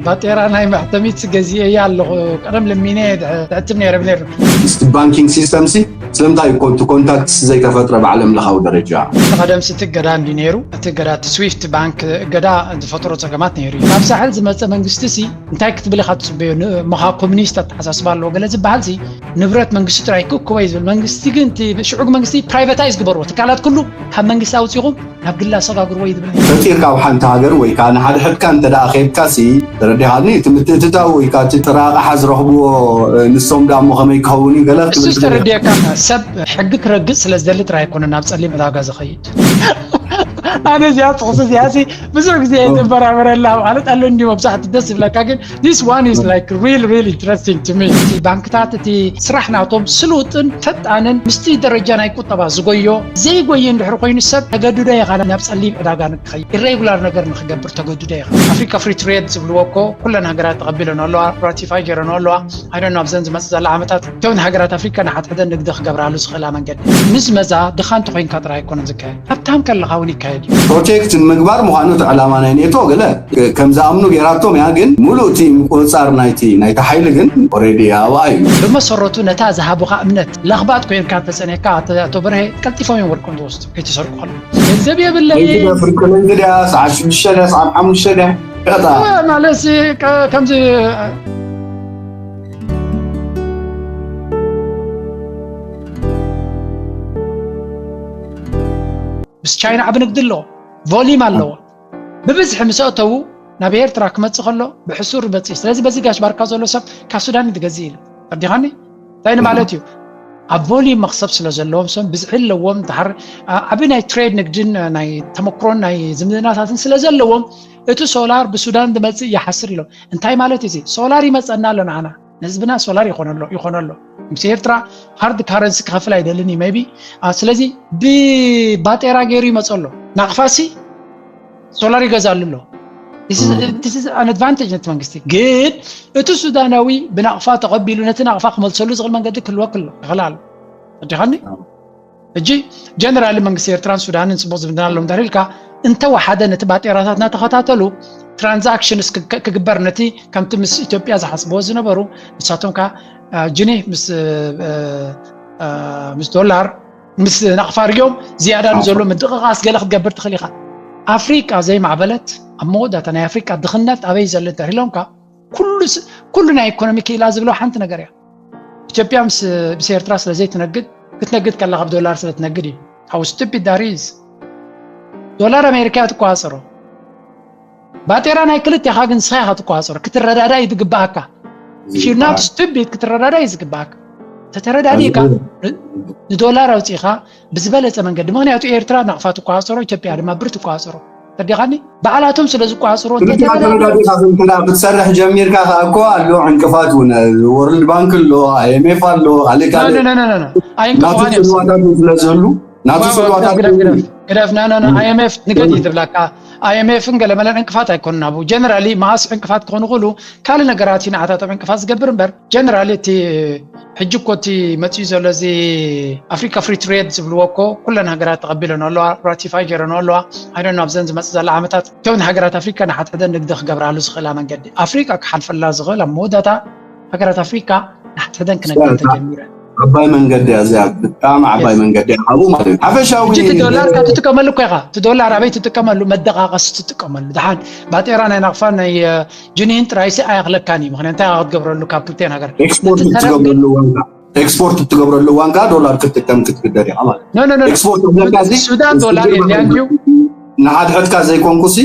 ባጤራ ናይ ማሕተሚት ገዚኤያ ኣለኹ። ቀደም ለሚነ ድሕትም ነይረ ብነይሩ። ባንኪንግ ሲስተም ሲ ስለምንታይ ኮንቱ ኮንታክት ዘይተፈጥረ ብዓለም ለኻዊ ደረጃ? ቀደም ስቲ ገዳ እንዲ ነይሩ። እቲ ገዳ እቲ ስዊፍት ባንክ ገዳ ዝፈጥሮ ጸገማት ነይሩ እዩ። ካብ ሳሕል ዝመጸ መንግስቲ ሲ እንታይ ክትብል ኢኻ ትጽበዮ? ምኻ ኮሚኒስት ኣተሓሳስባ ኣለዎ ገለ ዝበሃል ሲ ንብረት መንግስቲ ጥራይ ክእክቦ እዩ ዝብል። መንግስቲ ግን ሽዑግ መንግስቲ ፕራይቨታይዝ ግበርዎ። ትካላት ኩሉ ካብ መንግስቲ ኣውፂኹም ናብ ግል ኣሰጋግርዎ እዩ ዝብል። ፈጢርካ ኣብ ሓንቲ ሃገር ወይ ከዓ ንሓድሕድካ እንተ ደኣ ኸይድካ ሲ ተረዲኻኒ እቲ ምትእትታው ወይ ከዓ እቲ ጥረ ኣቕሓ ዝረኽብዎ ንሶም ደኣ እሞ ከመይ ክኸውን እዩ ገለ ክትብል እሱ ተረዲየካ ሰብ ሕጊ ክረግፅ ስለ ዝደሊ ጥራይ ኣይኮነ ናብ ፀሊም ዕዳጋ ዝኸይድ። ኣነ እዚኣ ጥቕሲ እዚኣ ሲ ብዙሕ ግዜ እየ ዝበራበረላ ማለት ኣሎ እንዲ መብዛሕቲ ደስ ዝብለካ ግን this one is like real real interesting to me። ባንክታት እቲ ስራሕ ናቶም ስሉጥን ፈጣንን ምስቲ ደረጃ ናይ ቁጠባ ዝጎዮ ዘይጎየ እንድሕር ኮይኑ ሰብ ተገድዶ ኢኻ ናብ ፀሊም ዕዳጋ ንክኸይድ ኢሬጉላር ነገር ንክገብር ተገድዶ ኢኻ። ኣፍሪካ ፍሪ ትሬድ ዝብልዎ እኮ ኩለን ሃገራት ተቐቢለንኦ ኣለዋ፣ ራቲፋይ ገይረንኦ ኣለዋ። ኣይዶን ኣብዘን ዝመፅእ ዘላ ዓመታት እተውን ሃገራት ኣፍሪካ ንሓድሕደን ንግዲ ክገብራሉ ዝኽእላ መንገዲ ምስ መዛ ድኻ እንተኮይንካ ጥራይ ኣይኮነን ዝካየድ። ሃብታም ከለኻ እውን ይካየድ እዩ። ፕሮቴክት ንምግባር ምዃኑ እቲ ዕላማ ናይ ኔቶ ገለ ከም ዝኣምኑ ገይራቶም እያ፣ ግን ሙሉእ እቲ ምቁፅፃር ናይቲ ናይቲ ሓይሊ ግን ኦሬዲ ኣብኣ እዩ። ብመሰረቱ ነታ ዝሃቡኻ እምነት ለኽባጥ ኮይንካ እንተፀኒሕካ ኣቶ በርሄ ቀልጢፎም እዮም ወርቆም ዝወስዱ ከይተሰርቁ ከለዉ። ገንዘብ የብለይ። ለይቲ ደፍር ከለንዚ ድያ ሰዓት ሽዱሽተ ድያ ሰዓት ሓሙሽተ ድያ ቀጣ ማለት ከምዚ ምስ ቻይና ዓቢ ንግዲ ኣለዎ፣ ቮሊም ኣለዎ። ብብዝሒ ምስ ኣእተዉ ናብ ኤርትራ ክመጽእ ከሎ ብሕሱር ይመጽእ። ስለዚ በዚ ጋሽ ባርካ ዘሎ ሰብ ካብ ሱዳን እዩ ዝገዝእ ኢሉ። ተረዲኻኒ? እንታይ ንማለት እዩ? ኣብ ቮሊም መኽሰብ ስለ ዘለዎም፣ እሶም ብዝሒ ኣለዎም፣ ድሓር ዓቢ ናይ ትሬድ ንግድን ናይ ተመክሮን ናይ ዝምድናታትን ስለ ዘለዎም፣ እቲ ሶላር ብሱዳን ዝመጽእ ይሓስር ኢሎም። እንታይ ማለት እዩ? ሶላር ይመጸና ኣሎ ንዓና። ንህዝብና ሶላር ይኾነሎ ይኾነሎ ምስ ኤርትራ ሃርድ ካረንሲ ክኸፍል ኣይደልን እዩ ቢ ስለዚ ብባጤራ ገይሩ ይመፀ ኣሎ ናቕፋሲ ሶላር ይገዛሉ ኣሎ ኣድቫንቴጅ ነቲ መንግስቲ ግን እቲ ሱዳናዊ ብናቕፋ ተቐቢሉ ነቲ ናቕፋ ክመልሰሉ ዝኽእል መንገዲ ክህልወክ ኣሎ ይኽእል ኣሎ ኣዲኻኒ ሕጂ ጀነራሊ መንግስቲ ኤርትራን ሱዳንን ፅቡቅ ዝምድና ኣለዎም እንድሕር ኢልካ እንተወሓደ ነቲ ባጤራታት እናተኸታተሉ ትራንዛክሽንስ ክግበር ነቲ ከምቲ ምስ ኢትዮጵያ ዝሓስብዎ ዝነበሩ ንሳቶም ከዓ ጅኒ ምስ ምስ ዶላር ምስ ናቕፋ ሪኦም ዝያዳ ንዘሎ ምድቕቓስ ገለ ክትገብር ትኽእል ኢኻ ኣፍሪቃ ዘይማዕበለት ኣብ መወዳእታ ናይ ኣፍሪቃ ድኽነት ኣበይ ዘሎ እንድሕር ኢሎምካ ኩሉ ናይ ኢኮኖሚ ክኢላ ዝብሎ ሓንቲ ነገር እያ ኢትዮጵያ ምስ ኤርትራ ስለ ዘይትነግድ ክትነግድ ከላ ካብ ዶላር ስለ ትነግድ እዩ how stupid that is ዶላር ኣሜሪካ እያ ትቆፃፀሮ ባጤራ ናይ ክልቴኻ ግን ንስኻ ኢኻ ትቆፃፀሮ ክትረዳዳእ እዩ ዝግባኣካ if you're not stupid ክትረዳዳእ እዩ ዝግባኣካ ተተረዳዲእካ ንዶላር ኣውፂእኻ ብዝበለፀ መንገዲ ምክንያቱ ኤርትራ ናቕፋ ትቆፃፀሮ ኢትዮጵያ ድማ ብር ትቆፃፀሮ ተረዲኻኒ ባዕላቶም ስለ ዝቆፃፀርዎ ክልቲኻ ተረዳዲኻ ክትሰርሕ ጀሚርካ ከዓ እኮ ኣሎ ዕንቅፋት እውን ወርልድ ባንክ ኣሎ ኣይኤምኤፍ ኣሎ ካልእ ካልእ ናቱ ፅልዋታት እውን ስለ ዝህሉ ናቱ ፅልዋታት ግደፍ ግደፍ ና ና ና ኣይኤምኤፍ ንገዲ ትብላካ ኣይኤምኤፍን ገለመለን ዕንቅፋት ኣይኮኑን ኣብኡ ጀነራሊ መኣስ ዕንቅፋት ክኾኑ ክእሉ ካልእ ነገራት እዩ ንዓታቶም ዕንቅፋት ዝገብር እምበር ጀነራሊ እቲ ሕጂ እኮ እቲ መፅኡ ዘሎ እዚ ኣፍሪካ ፍሪ ትሬድ ዝብልዎ እኮ ኩለን ሃገራት ተቐቢለን ኣለዋ ራቲፋይ ገይረን ኣለዋ ኣይደ ኣብዘን ዝመፅእ ዘላ ዓመታት እተውን ሃገራት ኣፍሪካ ንሓድሕደን ንግዲ ክገብራሉ ዝኽእላ መንገዲ ኣፍሪካ ክሓልፈላ ዝኽእል ኣብ መወዳታ ሃገራት ኣፍሪካ ንሓድሕደን ክነግር ተጀሚረ ዓባይ መንገዲ እያ እዚኣ ብጣዕሚ ዓባይ መንገዲ እያ ካብኡ ማለት እዩ ሓፈሻዊ ሕጂ እቲ ዶላር ካብ ትጥቀመሉ እኮ ኢኻ እቲ ዶላር ኣበይ ትጥቀመሉ መደቃቀሲ ትጥቀመሉ ድሓን ባጤራ ናይ ናቕፋ ናይ ጅኒን ጥራይሲ ኣያኽለካን እዩ ምክንያት እንታይ ክትገብረሉ ካብ ክልቴን ሃገር ኤክስፖርት ትገብረሉ ዋንካ ኤክስፖርት ትገብረሉ ዋንካ ዶላር ክትጥቀም ክትግደር ኢኻ ማለት no no no ኤክስፖርት ዝብለካ እዚ ሱዳን ዶላር የድልያን ድዩ ንሓድሕድካ ዘይኮንኩሲ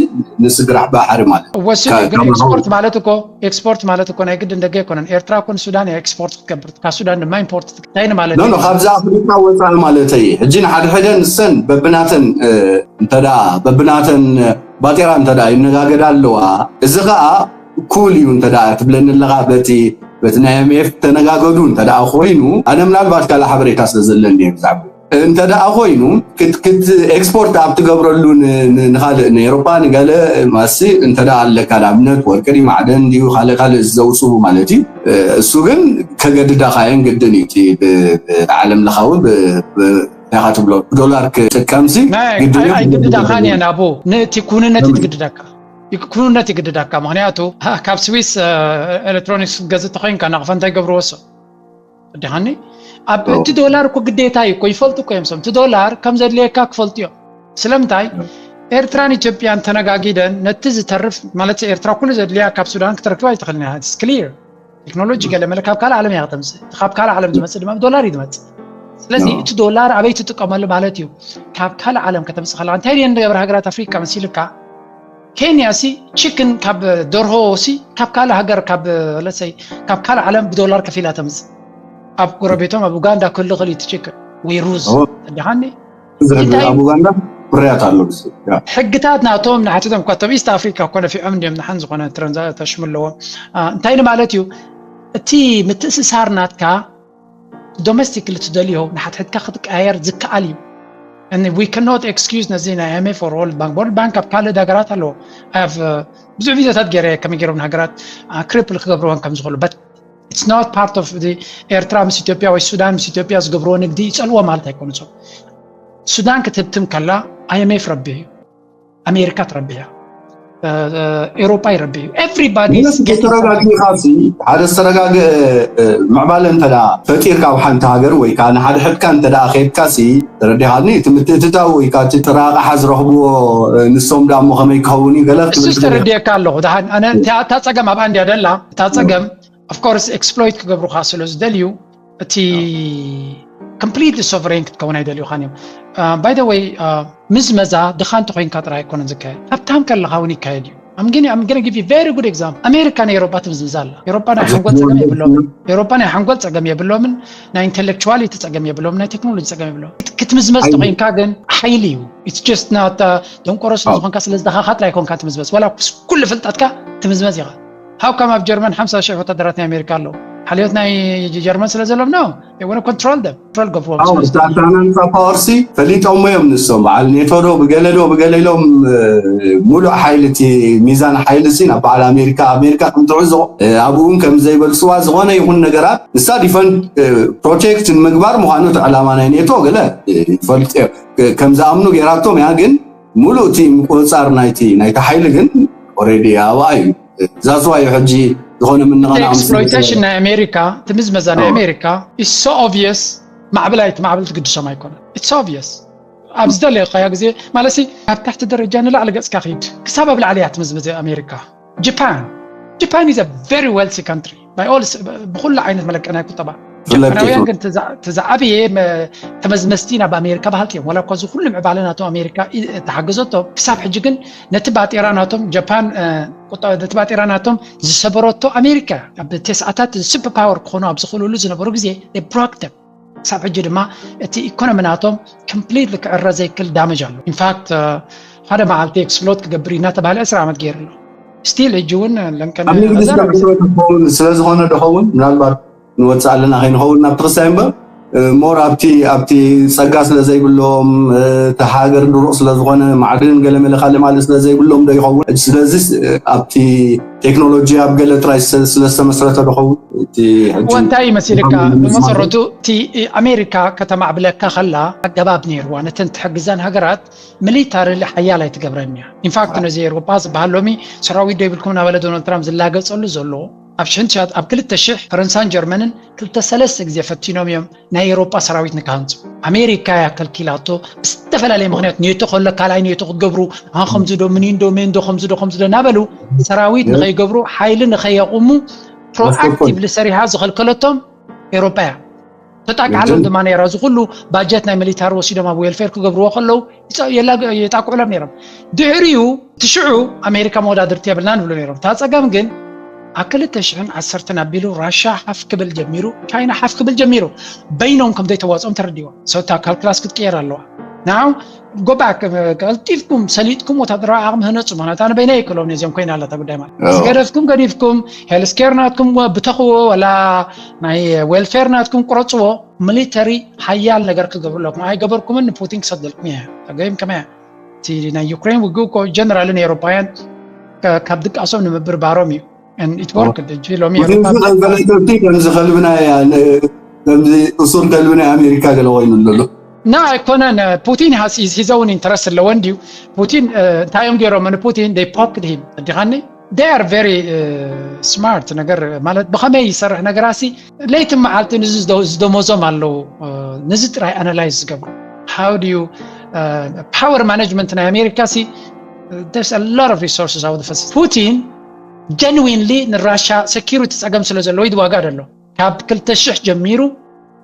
ንስግራሕ ባሕሪ ማለት ወሲዱ ግን ኤክስፖርት ማለት እኮ ኤክስፖርት ማለት እኮ ናይ ግድን ደገ ኣይኮነን ኤርትራ እኮ ንሱዳን እያ ኤክስፖርት ክትገብር ካብ ሱዳን ድማ ኢምፖርት እንታይ ንማለት ኖ ኖ ካብዚ ኣፍሪቃ ወፃኢ ማለተይ ሕጂ ንሓድሕደ ንሰን በብናተን እንተዳ በብናተን ባጤራ እንተዳ ይነጋገዳ ኣለዋ እዚ ከዓ ኩል እዩ እንተዳ ትብለኒ ኣለኻ በቲ በቲ ናይ ኤምኤፍ ተነጋገዱ እንተዳ ኮይኑ ኣነ ምናልባት ካልእ ሓበሬታ ስለ ዘለኒ ብዛዕባ እንተ ደኣ ኮይኑ ኤክስፖርት ኣብ ትገብረሉ ንኻልእ ንኤሮፓ ንገለ ማሲ እንተ ደኣ ኣለካ ንኣብነት ወርቂ ድዩ ማዕደን ድዩ ካልእ ካልእ ዘውፅኡ ማለት እዩ እሱ ግን ከገድዳኻ እየን ግድን እዩ እቲ ዓለም ለኻዊ ኢኻ ትብሎ ብዶላር ክጥቀምሲ ኣይግድዳኻን እየን ኣብኡ ነቲ ኩንነት እዩ ትግድደካ ክውንነት ይግድዳካ። ምክንያቱ ካብ ስዊስ ኤሌክትሮኒክስ ክትገዝእ ተኮይንካ ናቕፋ እንታይ ገብርዎ? ሶ ድሃኒ ኣብ እቲ ዶላር እኮ ግዴታ እዩ እኮ፣ ይፈልጡ እኮ እዮም። እቲ ዶላር ከም ዘድልየካ ክፈልጡ እዮም። ስለምንታይ ኤርትራን ኢትዮጵያን ተነጋጊደን ነቲ ዝተርፍ ማለት ኤርትራ ኩሉ ዘድልያ ካብ ሱዳን ክትረክብ ኣይትኽእልን እያ። ክሊር ቴክኖሎጂ ገለ መለ ካብ ካልእ ዓለም እያ ከተምፅእ። እቲ ካብ ካልእ ዓለም ዝመፅእ ድማ ብዶላር እዩ ዝመፅእ። ስለዚ እቲ ዶላር ኣበይ ትጥቀመሉ ማለት እዩ? ካብ ካልእ ዓለም ከተምፅእ ከለካ እንታይ ድየን ዝገብራ ሃገራት ኣፍሪቃ መሲልካ? ኬንያ ሲ ቺክን ካብ ደርሆ ሲ ካብ ካልእ ሃገር ካብ ለሰይ ካብ ካልእ ዓለም ብዶላር ከፊላ ተምፅእ። ኣብ ጎረቤቶም ኣብ ኡጋንዳ ክህሉ ክእል እቲ ቺክን ወይ ሩዝ እንዲሃኒ ኣብ ኡጋንዳ ፍርያት ኣሎ። ሕግታት ናቶም ንሓትቶም እኳ ቶም ኢስት ኣፍሪካ እኮ ነፊዖም እንዲዮም ንሓን ዝኾነ ትረንዛክሽን ኣለዎም። እንታይ ንማለት እዩ? እቲ ምትእስሳር ናትካ ዶሜስቲክሊ ትደልዮ ንሓትሕትካ ክትቀያየር ዝከኣል እዩ። And we cannot excuse ነዚ ናይ IMF or World Bank። World Bank ኣብ ካልእ ሃገራት ኣለዎ። ብዙሕ ቪዛታት ገይረ ከመይ ገይሮም ንሃገራት ክሪፕል ክገብርዎን ከም ዝኽእሉ but it's not part of the ኤርትራ ምስ ኢትዮጵያ ወይ ሱዳን ምስ ኢትዮጵያ ዝገብርዎ ንግዲ ይፀልዎ ማለት ኣይኮኑ። ሱዳን ክትህብትም ከላ IMF ረቢሕ እዩ፣ ኣሜሪካ ትረቢሕ እያ፣ ኤሮፓ ይረቢሕ እዩ። Everybody ተረጋጊኻ ሓደ ዝተረጋገ ምዕባለ እንተ ፈጢርካ ኣብ ሓንቲ ሃገር ወይ ከዓ ንሓድሕድካ እንተ ከድካ ሲ ተረዲኻኒ እቲ ምትእትታው ወይ ከዓ እቲ ጥራቕሓ ዝረኽብዎ ንሶም ዳሞ ከመይ ክኸውን እዩ ገለ እሱስ ተረዲየካ ኣለኹ። ደሓን ኣነ እታ ጸገም ኣብኣ እንድያ ደላ። እታ ጸገም of course exploit ክገብሩኻ ስለ ዝደልዩ እቲ completely sovereign ክትከውን ኣይደልዩኻን እዮም። By the way ምዝመዛ ድኻ እንተኮይንካ ጥራይ ኣይኮነን ዝካየድ፣ ሃብታም ከለኻ እውን ይካየድ እዩ። I'm gonna give you very good example። ኣሜሪካ ናይ ኤሮፓ ትምዝምዛ ኣላ። ኤሮፓ ናይ ሓንጎል ጸገም የብሎምን። ኤሮፓ ናይ ሓንጎል ጸገም የብሎምን፣ ናይ intellectuality ጸገም የብሎምን፣ ናይ ቴክኖሎጂ ጸገም የብሎምን። ክትምዝመዝ ተኮይንካ ግን ሓይሊ እዩ። It's just not ደንቆሮ ስለ ዝኾንካ ስለ ዝደኻኻ ጥራይ ኮንካ ትምዝመዝ። ወላ ኩሉ ፍልጠትካ ትምዝመዝ ኢኻ። How come ኣብ ጀርመን ሓምሳ ሽሕ ወታደራት ናይ ኣሜሪካ ኣለዉ? ሓልዮት ናይ ጀርመን ስለ ዘለዎም ነው። They want to control them. Control ገብርዎም። ኣዎ፣ እታ ናንጻ ፓወር ሲ ፈሊጦሞ እዮም ንሶም። በዓል ኔቶ ዶ ብገለ ዶ ብገለ ኢሎም ሙሉእ ሓይሊ እቲ ሚዛን ሓይሊ ሲ ናብ በዓል ኣሜሪካ ኣሜሪካ ከም ትዕዞ ኣብኡ እውን ከም ዘይበልፅዋ ዝኾነ ይኹን ነገራት ንሳ ዲፈንድ ፕሮቴክት ንምግባር ምዃኑ እቲ ዕላማ ናይ ኔቶ ገለ ይፈልጡ እዮም ከም ዝኣምኑ ገይራቶም እያ። ግን ሙሉእ እቲ ምቁፅፃር ናይቲ ናይቲ ሓይሊ ግን already ኣብኣ እዩ። That's why ሕጂ ዝኾነ ምንቕናቕ exploitation ናይ ኣሜሪካ ትምዝመዛ ናይ ኣሜሪካ is so obvious። ማዕበል ኣይትማዕበል ትግድሶም ኣይኮነን። It's obvious። ኣብ ዝደለኻዮ ግዜ ማለት ኣብ ታሕቲ ደረጃ ንላዕሊ ገፅካ ኪድ ክሳብ ኣብ ላዕሊ እያ ትምዝምዝ ኣሜሪካ። ጃፓን Japan is a very wealthy country by all ብኩሉ ዓይነት መለክዒ ናይ ቁጠባ። ጃፓናውያን ግን እቲ ዝዓበየ ተመዝመዝቲ ናብ ኣሜሪካ በሃልቲ እዮም። ዋላ እኳ እዚ ኩሉ ምዕባለ ናቶም ኣሜሪካ ተሓገዘቶ ክሳብ ሕጂ ግን ነቲ ባጤራ ናቶም ጃፓን ነቲ ባጤራ ናቶም ዝሰበረቶ ኣሜሪካ ኣብ ተስዓታት super power ክኾኑ ኣብ ዝኽእልሉ ዝነበሩ ግዜ they broke them። ክሳብ ሕጂ ድማ እቲ ኢኮኖሚ ናቶም completely ክዕረ ዘይክል damage ኣሎ። In fact ሓደ መዓልቲ explode ክገብር እዩ እናተባሃለ ዕስራ ዓመት ገይሩ ኣሎ። Still ሕጂ እውን ለንቀን ኣብ ንግዲ ስለዝኾነ ዶ ኸውን ምናልባት ንወፅእ ኣለና ከይንኸውን ናብቲ ክሳይ እምበር more ኣብቲ ኣብቲ ፀጋ ስለ ዘይብሎም እቲ ሃገር ድሩቕ ስለ ዝኾነ ማዕድን ገለመለ ካልእ ማለት ስለ ዘይብሎም ዶ ይኸውን? ስለዚ ኣብቲ ቴክኖሎጂ ኣብ ገለ ጥራይ ስለ ዝተመስረተ ዶ ኸውን? እቲ ሕጂ እንታይ መሲልካ ብመሰረቱ እቲ ኣሜሪካ ከተማዕብለካ ከላ ኣገባብ ነይርዋ ነተን ትሕግዘን ሃገራት ሚሊታሪ ሓያል ኣይትገብረን እያ። In fact ነዚ ኤውሮጳ ዝበሃል ሎሚ ሰራዊት ዶ ይብልኩም እናበለ ዶናልድ ትራምፕ ዝላገፀሉ ዘሎ ኣብ ሽሕን ትሽዓት ኣብ ክልተ ሽሕ ፈረንሳን ጀርመንን ክልተ ሰለስተ ግዜ ፈቲኖም እዮም ናይ ኤውሮጳ ሰራዊት ንክሃንፁ። ኣሜሪካ እያ ከልኪላቶ ብዝተፈላለየ ምክንያት ኔቶ ከሎ ካልኣይ ኔቶ ክትገብሩ ኣ ከምዚ ዶ ምኒን ዶ ሜን ዶ ከምዚ ዶ ከምዚ ዶ እናበሉ ሰራዊት ንኸይገብሩ ሓይሊ ንኸየቑሙ proactively ሰሪሓ ዝኸልከለቶም ኤውሮጳ እያ። ተጣቃዕሎም ድማ ነይራ። እዚ ኩሉ ባጀት ናይ ሚሊታሪ ወሲዶም ኣብ ዌልፌር ክገብርዎ ከለዉ የጣቅዕሎም ነይሮም። ድሕሪኡ እቲ ሽዑ ኣሜሪካ መወዳድርቲ የብልናን ይብሉ ነይሮም። እታ ጸገም ግን ኣብ ክልተ ሽሕን ዓሰርተን ኣቢሉ ራሻ ሓፍ ክብል ጀሚሩ፣ ቻይና ሓፍ ክብል ጀሚሩ። በይኖም ከም ዘይተዋጽኦም ተረዲዎም። So እታ ካልኩላስ ክትቅየር ኣለዋ። Now go back ቀልጢፍኩም ሰሊጥኩም ወታደራዊ ዓቕሚ ህነጹ። ማለት ኣነ በይነይ ኣይክእሎም ነዚኦም ኮይና ኣላ እታ ጉዳይ ማለት ዝገደፍኩም ገዲፍኩም ሄልስኬር ናትኩም ብተኽዎ ወላ ናይ ዌልፌር ናትኩም ቁረጽዎ። ሚሊተሪ ሓያል ነገር ክገብሩ ኣለኩም። ኣይገበርኩምን ንፑቲን ክሰደልኩም እየ። ተገይም ከመያ እቲ ናይ ዩክሬን ውግእ እኮ ጀነራልን ኤውሮፓውያን ካብ ድቃሶም ንምብርባሮም እዩ። And it worked። ሕጂ ሎሚ ኤውሮፓ ገለገልቲ ከምዚ ከልቢ ናይ ከምዚ እሱር ከልቢ ናይ ኣሜሪካ ገለ ኮይኑ ዘሎ ና ኣይኮነን። ፑቲን has his own interest ኣለዎ እንድዩ። ፑቲን እንታይ እዮም ገይሮም ንፑቲን? They poked him። ኣዲኻኒ? They are very smart። ነገር ማለት ብኸመይ ይሰርሕ ነገራሲ ለይቲ መዓልቲ ንዚ ዝደሞዞም ኣለዉ። ንዚ ጥራይ ኣናላይዝ ዝገብሩ። How do you power management ናይ ኣሜሪካ ሲ there's a lot of resources out of ፑቲን genuinely ንራሻ security ጸገም ስለ ዘለዎ ይዋጋ ደሎ። ካብ ክልተ ሽሕ ጀሚሩ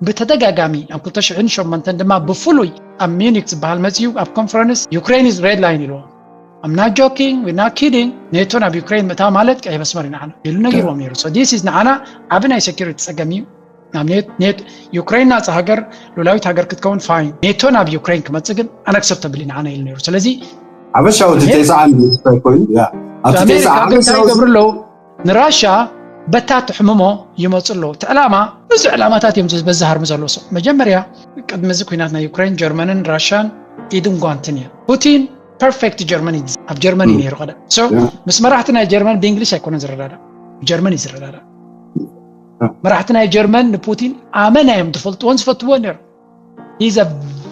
ብተደጋጋሚ ኣብ ክልተ ሽሕን ሸሞንተን ድማ ብፍሉይ ኣብ ሚኒክ ዝበሃል መፅዩ ኣብ ኮንፈረንስ Ukraine is red line ኢልዎ። I'm not joking, we're not kidding። ኔቶ ናብ ዩክሬን ምእታው ማለት ቀይ መስመር እዩ ንዓና ኢሉ ነጊርዎም ነይሩ። So this is ንዓና ዓቢ ናይ security ጸገም እዩ። ናብ ኔት ኔት ዩክሬን ናጻ ሃገር ሉላዊት ሃገር ክትከውን fine። ኔቶ ናብ ዩክሬን ክመጽእ ግን unacceptable እዩ ንዓና ኢሉ ነይሩ። ስለዚ ሓበሻዊ እቲ ቴስዓን ኮይኑ ያ ኣብቲ ኣሜሪካ ቴስዓ ግን እንታይ ሓበሻዊ ይገብሩ ኣለዉ? ንራሻ በታ ትሕምሞ ይመፁ ኣለዉ። እቲ ዕላማ ብዙሕ ዕላማታት እዮም በዚ ሃርሚ ዘለዎ ሰብ። መጀመርያ ቅድሚ እዚ ኩናት ናይ ዩክሬን ጀርመንን ራሻን ኢድን ጓንትን እየ። ፑቲን perfect ጀርመን እዩ። ኣብ ጀርመን እዩ ነይሩ ቀደም። So ምስ መራሕቲ ናይ ጀርመን ብእንግሊሽ ኣይኮነን ዝረዳዳ፣ ጀርመን እዩ ዝረዳዳ። መራሕቲ ናይ ጀርመን ንፑቲን ኣመና እዮም ዝፈልጥዎን ዝፈትዎ ነይሩ። He's a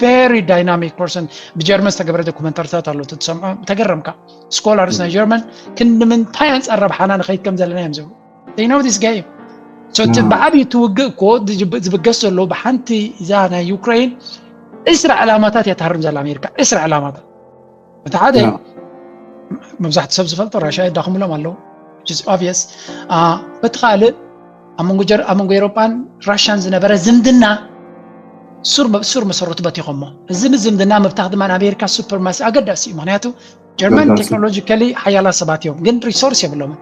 very dynamic person። ብጀርመን ዝተገበረ ዶኩመንታሪታት ኣሎ ትሰምዖ ተገረምካ። ስኮላርስ ናይ ጀርመን ክንዲ ምንታይ ኣንጻር ረብሓና ንኸይድ ከም ዘለና እዮም ዝብሉ። They know this game። So እቲ ብዓብዩ ትውግእ እኮ ዝብገስ ዘሎ ብሓንቲ እዛ ናይ ዩክሬን ዕስራ ዕላማታት እያ ትሃርም ዘላ ኣሜሪካ። ዕስራ ዕላማታት። እቲ ሓደ መብዛሕቲ ሰብ ዝፈልጦ ራሽያ የዳኽምሎም ኣለዉ። Obvious። በቲ ካልእ ኣብ መንጎ ኤሮጳን ራሽያን ዝነበረ ዝምድና ሱር መሰረቱ በቲኾሞ። እዚ ዝምድና ምብታኽ ድማ ንኣሜሪካ ሱፐርማሲ ኣገዳሲ እዩ። ምክንያቱ ጀርመን ቴክኖሎጂካሊ ሓያላት ሰባት እዮም፣ ግን ሪሶርስ የብሎምን።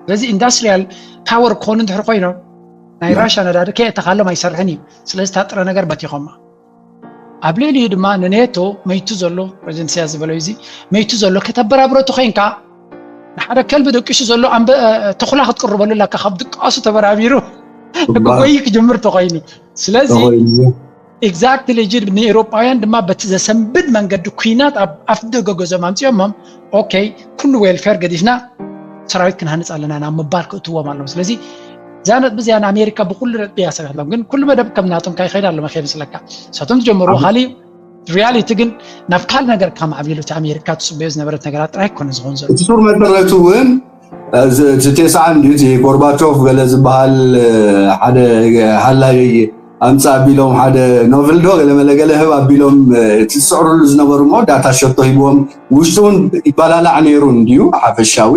ስለዚ ኢንዳስትሪያል ፓወር ክኾኑ እንድሕር ኮይኖም ናይ ራሽያ ነዳዲ ከየእተኻሎም ኣይሰርሕን እዩ። ስለዚ እታ ጥረ ነገር በቲኾማ። ኣብ ልዕሊኡ ድማ ንኔቶ መይቱ ዘሎ ፕሬዚደንት ኢሳያስ ዝበሎ እዚ መይቱ ዘሎ ከተበራብረቱ ኮይንካ ንሓደ ከልቢ ደቂሱ ዘሎ ኣንበ ተኹላ ክትቅርበሉ ላካ ካብ ድቃሱ ተበራቢሩ ክጎይ ክጅምር ተኮይኑ ስለዚ exactly ንኤሮጳውያን ድማ በቲ ዘሰንብድ መንገዲ ኩናት ኣብ ኣፍ ደገ ገዞም ኣምፅኦሞም okay ኩሉ ዌልፌር ገዲፍና ሰራዊት ክንሃንፅ ኣለና ናብ ምባል ክእትዎም ኣለዎም ስለዚ እዛ ነጥቢ እዚኣ ንኣሜሪካ ብኩሉ ነጥቢ እያ ሰሪሕሎም ግን ኩሉ መደብ ከም ናቶም ካይኸይድ ኣሎ መኸ ምስለካ ንሳቶም ዝጀመሩ ካሊ ሪያሊቲ ግን ናብ ካልእ ነገር ካብ ማዕቢሉ እቲ ኣሜሪካ ትፅበዮ ዝነበረት ነገራት ጥራይ ኮነ ዝኸውን ዘሎ እቲ ሱር መሰረቱ እውን እቲ ቴስዓ እንድዩ እቲ ጎርባቾቭ ገለ ዝበሃል ሓደ ሃላይ ኣምፃ ኣቢሎም ሓደ ኖቨል ዶ ገለመለ ገለ ህብ ኣቢሎም እቲ ዝስዕሩሉ ዝነበሩ ሞ ዳታ ሸቶ ሂብዎም ውሽጡ እውን ይባላላዕ ነይሩ እንድዩ ሓፈሻዊ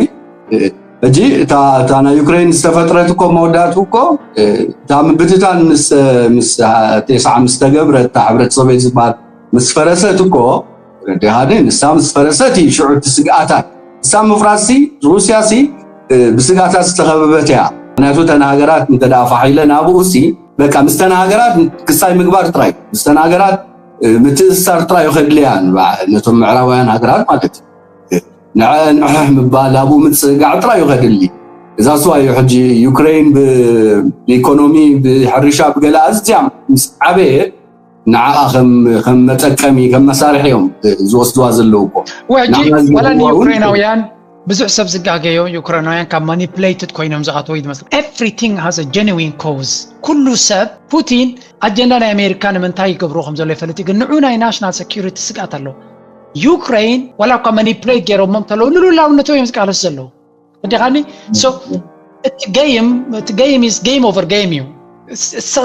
ሕጂ እታ እታ ናይ ዩክሬን ዝተፈጥረት እኮ መወዳእቱ እኮ እታ ምብትታን ምስ ምስ ቴስዓ ምስ ተገብረ እታ ሕብረት ሶቬት ዝበሃል ምስ ፈረሰት እኮ ረዲሃደ ንሳ ምስ ፈረሰት እዩ ሽዑ እቲ ስግኣታት ንሳ ምፍራስሲ ሩስያ ሲ ብስግኣታት ዝተኸበበት እያ ምክንያቱ እተን ሃገራት እንተ ፋሕ ኢለን ኣብኡ ሲ በቃ ምስተን ሃገራት ክሳይ ምግባር ጥራይ ምስተን ሃገራት ምትእስሳር ጥራይ ከድልያ ነቶም ምዕራባውያን ሃገራት ማለት እዩ ንዐን ዕሕ ምባል ኣብኡ ምፅጋዕ ጥራይ እዩ ከድሊ እዛ ስዋ እዩ ሕጂ ዩክሬን ብኢኮኖሚ ብሕርሻ ብገለ ኣዝያ ምስ ዓበየ ንዓኣ ከም መጠቀሚ ከም መሳርሒ እዮም ዝወስድዋ ዘለዉ እኮ ሕጂ ዋላ ንዩክሬናውያን ብዙሕ ሰብ ዝጋገዮ ዩክሬናውያን ካብ ማኒፕሌትድ ኮይኖም ዝኣተው ይመስል everything has a genuine cause ኩሉ ሰብ ፑቲን ኣጀንዳ ናይ ኣሜሪካ ንምንታይ ይገብሮ ከም ዘሎ ይፈልጥ ግን ንዑ ናይ ናሽናል ሴኪሪቲ ስግኣት ኣለዎ ዩክሬን ዋላ እኳ ማኒፕሌት ገይሮሞም ተለዉ ንሉላውነቶም እዮም ዝቃለሱ ዘለዉ ወዲኻኒ እቲ ገይም እቲ ገይም is game over game እዩ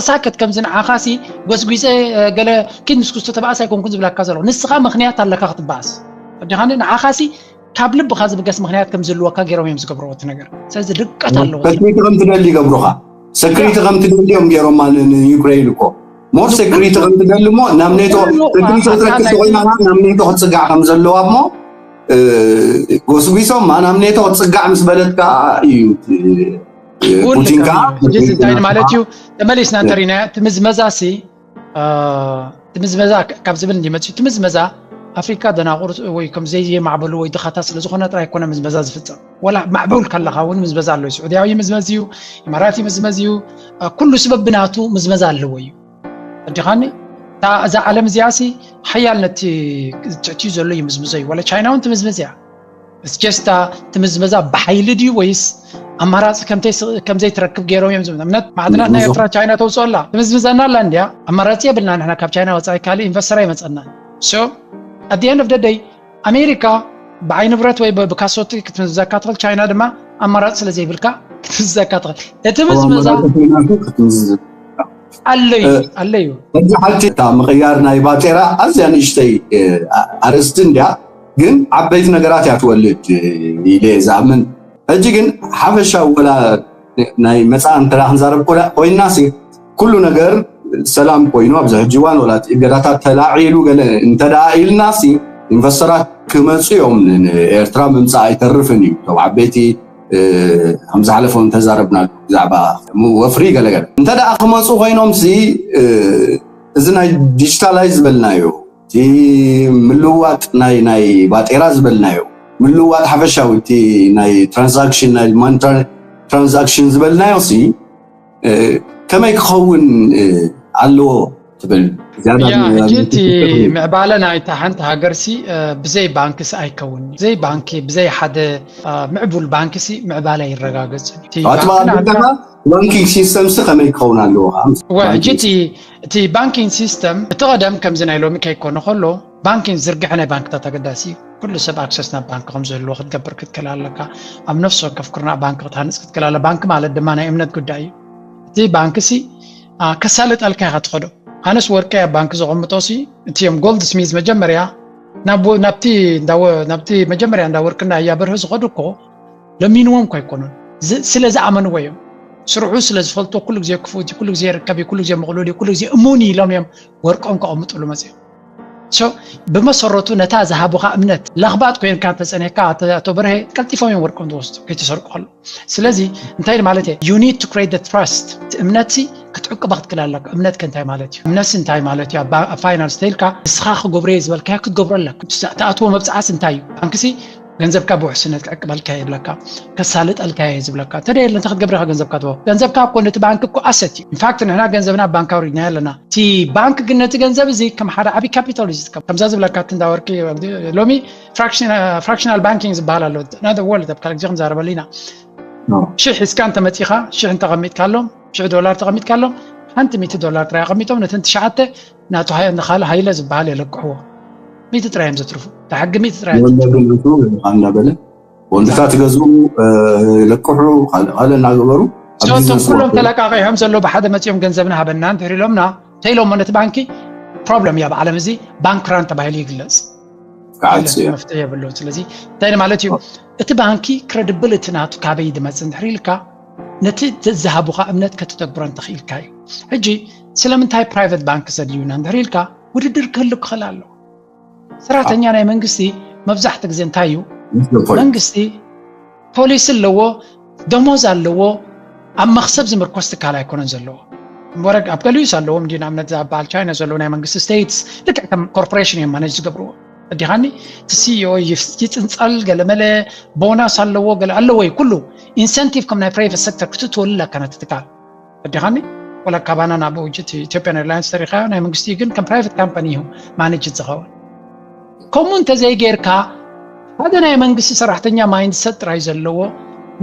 ሳከት ከምዚ ንዓኻሲ ጎስጒዘ ገለ ኪድ ምስ ክስቶ ተባኣስ ኣይኮንኩን ዝብለካ ዘሎ ንስኻ ምክንያት ኣለካ ክትበኣስ ወዲኻኒ ንዓኻሲ ካብ ልብኻ ዝብገስ ምክንያት ከም ዝልወካ ገይሮም እዮም ዝገብርዎ እቲ ነገር ስለዚ ድቀት ኣለዎ ሰክሪቲ ከም ትደሊ ይገብሩኻ ሰክሪቲ ከም ትደሊ እዮም ገይሮማ ንዩክሬን እኮ ሞር ሴኩሪቲ ከም ትደሊ እሞ ናብ ኔቶ ሴኩሪቲ ክትረክብ ተኮይና ናብ ኔቶ ክትፅጋዕ ከም ዘለዋ እሞ ጎስጒሶማ ናብ ኔቶ ክትፅጋዕ ምስ በለት ከዓ እዩ ፑቲን ከዓ እንታይ ማለት እዩ ተመሊስና እንተሪና ትምዝመዛ ሲ ትምዝመዛ ካብ ዝብል እንዲ መፅኡ ትምዝመዛ ኣፍሪካ ደናቁር ወይ ከም ዘይማዕበሉ ወይ ድኻታት ስለዝኾነ ጥራይ ኮነ ምዝመዛ ዝፍፀም ወላ ማዕበል ከለኻ እውን ምዝመዛ ኣሎ ስዑድያዊ ምዝመዝ እዩ ኢማራት ምዝመዝ እዩ ኩሉ ስበብ ብናቱ ምዝመዛ ኣለዎ እዩ ኣዲኻኒ እዛ ዓለም እዚኣ ሲ ሓያል ነቲ ትሕትዩ ዘሎ ይምዝምዞ እዩ ወላ ቻይና እውን ትምዝምዝ እያ እስጀስታ ትምዝመዛ ብሓይሊ ድዩ ወይስ ኣማራፂ ከምዘይትረክብ ገይሮም እዮም ዝምነት። ማዕድናት ናይ ኤርትራ ቻይና ተውፅኦ ኣላ፣ ትምዝምዘና ኣላ እንዲያ። ኣማራፂ የብልና ንሕና፣ ካብ ቻይና ወፃኢ ካልእ ኢንቨስተር ኣይመፀና። So at the end of the day ኣሜሪካ ብዓይ ንብረት ወይ ብካሶቲ ክትምዝዘካ ትኽእል፣ ቻይና ድማ ኣማራፂ ስለ ዘይብልካ ክትምዝዘካ ትኽእል። እቲ ምዝምዛ ኣለዩ ኣለዩ። በዚ ሓንቲ እታ ምቕያር ናይ ባጤራ ኣዝያ ንእሽተይ ኣርእስቲ እንድያ፣ ግን ዓበይቲ ነገራት እያ ትወልድ ኢለ ዝኣምን። ሕጂ ግን ሓፈሻዊ ወላ ናይ መጻኢ እንተ ደኣ ክንዛረብ ኮይና ሲ፣ ኩሉ ነገር ሰላም ኮይኑ ኣብዚ ሕጂ እዋን ወላ እቲ እገዳታት ተላዒሉ ገለ እንተ ደኣ ኢልና ሲ፣ ኢንቨስተራት ክመጹ እዮም። ንኤርትራ ምምጻእ ኣይተርፍን እዩ። እቶም ዓበይቲ ከም ዝሓለፈ እንተዛረብናሉ ብዛዕባ ወፍሪ ገለገለ እንተ ደኣ ክመፁ ኮይኖም ሲ፣ እዚ ናይ ዲጂታላይዝ ዝበልናዮ፣ እቲ ምልዋጥ ናይ ናይ ባጤራ ዝበልናዮ፣ ምልዋጥ ሓፈሻዊ እቲ ናይ ትራንዛክሽን ናይ ማኒ ትራንዛክሽን ዝበልናዮ ሲ ከመይ ክኸውን ኣለዎ ትብል? ሕጂ እቲ ምዕባለ ናይታ ሓንቲ ሃገር ሲ ብዘይ ባንኪ ሲ ኣይከውን። ብዘይ ባንኪ፣ ብዘይ ሓደ ምዕቡል ባንኪ ሲ ምዕባለ ይረጋገጽ። ባንኪንግ ሲስተም ሲ ከመይ ክኸውን ኣለዎ? ሕጂ እቲ ባንኪንግ ሲስተም እቲ ቀደም ከምዚ ናይ ሎሚ ከይኮነ ከሎ ባንኪንግ ዝርግሐ ናይ ባንክታት ኣገዳሲ እዩ። ኩሉ ሰብ ኣክሰስ ናብ ባንክ ከም ዝህልዎ ክትገብር ክትክእል ኣለካ። ኣብ ነፍሲ ወከፍ ኩርናዕ ባንክ ክትሃንጽ ክትክእል ኣለ። ባንክ ማለት ድማ ናይ እምነት ጉዳይ እዩ። እቲ ባንክ ሲ ከሳልጠልካ ኢኻ ትኸዶ። ኣነስ ወርቀይ ኣብ ባንክ ዘቐምጦ ሲ እቲዮም ጎልድ ስሚዝ መጀመርያ ናብቲ መጀመርያ እንዳ ወርቅና እያ በርህ ዝኸዱ እኮ ለሚንዎም እኮ ኣይኮኑን። ስለ ዝኣመንዎ እዮም። ስርሑ ስለ ዝፈልጦ ኩሉ ግዜ ክፉት እዩ፣ ኩሉ ግዜ ይርከብ እዩ፣ ኩሉ ግዜ ምቕሉል እዩ፣ ኩሉ ግዜ እሙን እዩ ኢሎም እዮም ወርቆም ከቐምጥሉ መፅኦም። ብመሰረቱ ነታ ዝሃቡኻ እምነት ለኽባጥ ኮይንካ እንተፀኒሕካ ኣቶ በርሀ ቀልጢፎም እዮም ወርቆም ዝወስዱ ከይተሰርቁ ከሎ። ስለዚ እንታይ ማለት እየ? You need to create the trust። እቲ እምነት ሲ ክትዕቅባ ክትክእል ኣለካ። እምነት ከ እንታይ ማለት እዩ? እምነት ሲ እንታይ ማለት እዩ? ኣብ ፋይናንስ ተይልካ ንስኻ ክገብሮ እየ ዝበልካዮ ክትገብሮ ኣለካ። ትኣትዎ መብፅዓስ እንታይ እዩ? ባንክሲ ገንዘብካ ብውሕስነት ክዕቅበልካ የብለካ፣ ከሳልጠልካ እየ ዝብለካ። እንተ የለ እንታይ ክትገብር ኢኻ ገንዘብካ ትቦ? ገንዘብካ እኮ ነቲ ባንክ እኮ ኣሰት እዩ። ኢንፋክት ንሕና ገንዘብና ኣብ ባንክ ኣውሪድናዮ ኣለና። እቲ ባንክ ግን ነቲ ገንዘብ እዚ ከም ሓደ ዓብዪ ካፒታል እዩ ዝጥቀም። ከምዛ ዝብለካ እቲ እንዳ ወርቂ ሎሚ ፍራክሽናል ባንኪንግ ዝበሃል ኣሎ። ናደ ወርልድ ኣብ ካልእ ግዜ ክንዛረበሉ ኢና። ሽሕ ሒዝካ እንተመፂኻ ሽሕ እንተቐሚጥካሎም ሽሕ ዶላር ተቐሚጥካሎም ሓንቲ ሚእቲ ዶላር ጥራይ ኣቐሚጦም ነተን ትሽዓተ ናቱ ንኻልእ ሃይለ ዝበሃል የለቅሕዎ። ሚእቲ ጥራይ እዮም ዘትርፉ። እቲ ሕጊ ሚእቲ ጥራይ እዮም ዘትርፉ። ወለዱ ናቱ እናበለ ወንድታት ይገዝኡ፣ ይለቅሑ፣ ካልእ ካልእ እናገበሩ ኣብ ቢዝነስ ኩሎም ተለቃቂሖም ዘሎ ብሓደ መፂኦም ገንዘብና ሃበና እንድሕር ኢሎምና ተኢሎሞ ነቲ ባንኪ ፕሮብለም እዩ። ኣብ ዓለም እዚ ባንክ ራን ተባሂሉ ይግለፅ። መፍትሒ የብሉን። ስለዚ እንታይ ማለት እዩ? እቲ ባንኪ ክረዲብሊቲ ናቱ ካበይ ድመፅ እንድሕር ኢልካ ነቲ ዝሃቡኻ እምነት ከተተግብሮ እንተኽኢልካ እዩ። ሕጂ ስለምንታይ ፕራይቨት ባንክ ዘድልዩና እንድሕር ኢልካ ውድድር ክህሉ ክኽእል ኣለዎ። ሰራሕተኛ ናይ መንግስቲ መብዛሕቲ ግዜ እንታይ እዩ? መንግስቲ ፖሊሲ ኣለዎ፣ ደሞዝ ኣለዎ። ኣብ መኽሰብ ዝምርኮስ ትካል ኣይኮነን ዘለዎ። ወረግ ኣብ ገሊኡስ ኣለዎም እንዲ ንኣብነት ኣብ በዓል ቻይና ዘለዉ ናይ መንግስቲ ስቴትስ ልክዕ ከም ኮርፖሬሽን እዮም ማኔጅ ዝገብርዎ። ኣዲኻኒ እቲ ሲኢኦ ይፅንፀል ገለመለ ቦናስ ኣለዎ ገለ ኣለዎ እዩ ኩሉ ኢንሰንቲቭ ከም ናይ ፕራይቨት ሴክተር ክትእትወሉ ኣለካ ነቲ ትካል። ኣዲኻኒ ወላ ካባና ናብ ውጅት ኢትዮጵያን ኤርላይንስ ተሪኻዮ ናይ መንግስቲ ግን ከም ፕራይቨት ካምፓኒ እዩ ማኔጅ ዝኸውን። ከምኡ እንተዘይጌርካ ሓደ ናይ መንግስቲ ሰራሕተኛ ማይንድሰት ጥራይ ዘለዎ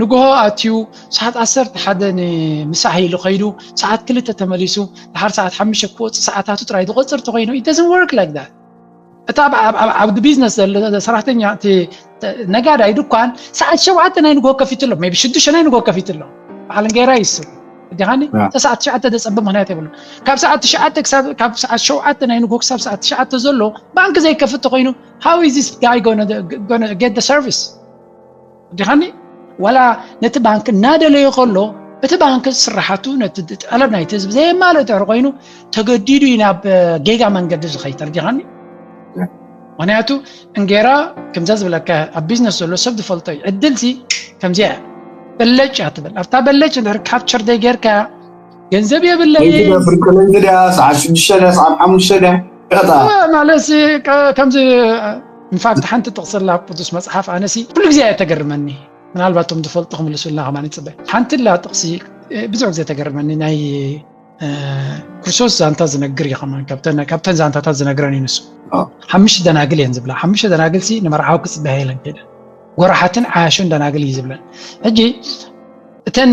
ንግሆ ኣትዩ ሰዓት ዓሰርተ ሓደ ንምሳሕ ኢሉ ከይዱ ሰዓት ክልተ ተመሊሱ ድሓር ሰዓት ሓሙሽተ ክወፅእ ሰዓታቱ ጥራይ ዝቆፅር ተኮይኑ it doesn't work like that። እታ ኣብ ቢዝነስ ዘሎ ሰራሕተኛ እቲ ነጋዳይ ድኳን ሰዓት ሸውዓተ ናይ ንግሆ ከፊቱ ኣሎ ቢ ሽዱሽተ ናይ ንግሆ ከፊቱ ኣሎ በዓል እንጌራ ይስብ እዲኻኒ ሰዓት ትሽዓተ ዘፀበ ምክንያት የብሉ። ካብ ሰዓት ትሽዓተ ካብ ሰዓት ሸውዓተ ናይ ንግሆ ክሳብ ሰዓት ትሽዓተ ዘሎ ባንክ ዘይከፍት ተኮይኑ how is this guy gonna get the service? እዲኻኒ ዋላ ነቲ ባንክ እናደለዮ ከሎ እቲ ባንክ ስራሓቱ ነቲ ጠለብ ናይቲ ህዝቢ ዘየማልእ ድሕሪ ኮይኑ ተገዲዱ እዩ ናብ ጌጋ መንገዲ ዝኸይድ። ተረዲኻኒ? ምክንያቱ እንጌራ ከምዛ ዝብለካ ኣብ ቢዝነስ ዘሎ ሰብ ዝፈልጦ እዩ። ዕድል ሲ ከምዚኣ እያ። በለጭ እያ ትብል። ኣብታ በለጭ እንድሕር ካፕቸር ዘይጌርካያ ገንዘብ የብለይ። ለይቲ ድያ ፍርቂ ለይቲ ድያ ሰዓት ሽዱሽተ ድያ ሰዓት ሓሙሽተ ድያ ቀጣ። ማለት ከምዚ ኢንፋክት ሓንቲ ጥቕሲ ኣላ ኣብ ቅዱስ መፅሓፍ ኣነሲ ኩሉ ግዜ እያ ተገርመኒ። ምናልባት እቶም ዝፈልጡ ክምልሱልና ከማን ይፅበ። ሓንቲ ላ ጥቕሲ ብዙሕ ግዜ ተገርመኒ ናይ ክርስቶስ ዛንታ ዝነግር እዩ ከማን ካብተን ዛንታታት ዝነግረን እዩ ንሱ። ሓሙሽተ ደናግል እየን ዝብላ። ሓሙሽተ ደናግል ሲ ንመርዓዊ ክፅበያ ኢለን ከይደን ጎራሓትን ዓያሹን ደናግል እዩ ዝብለን። ሕጂ እተን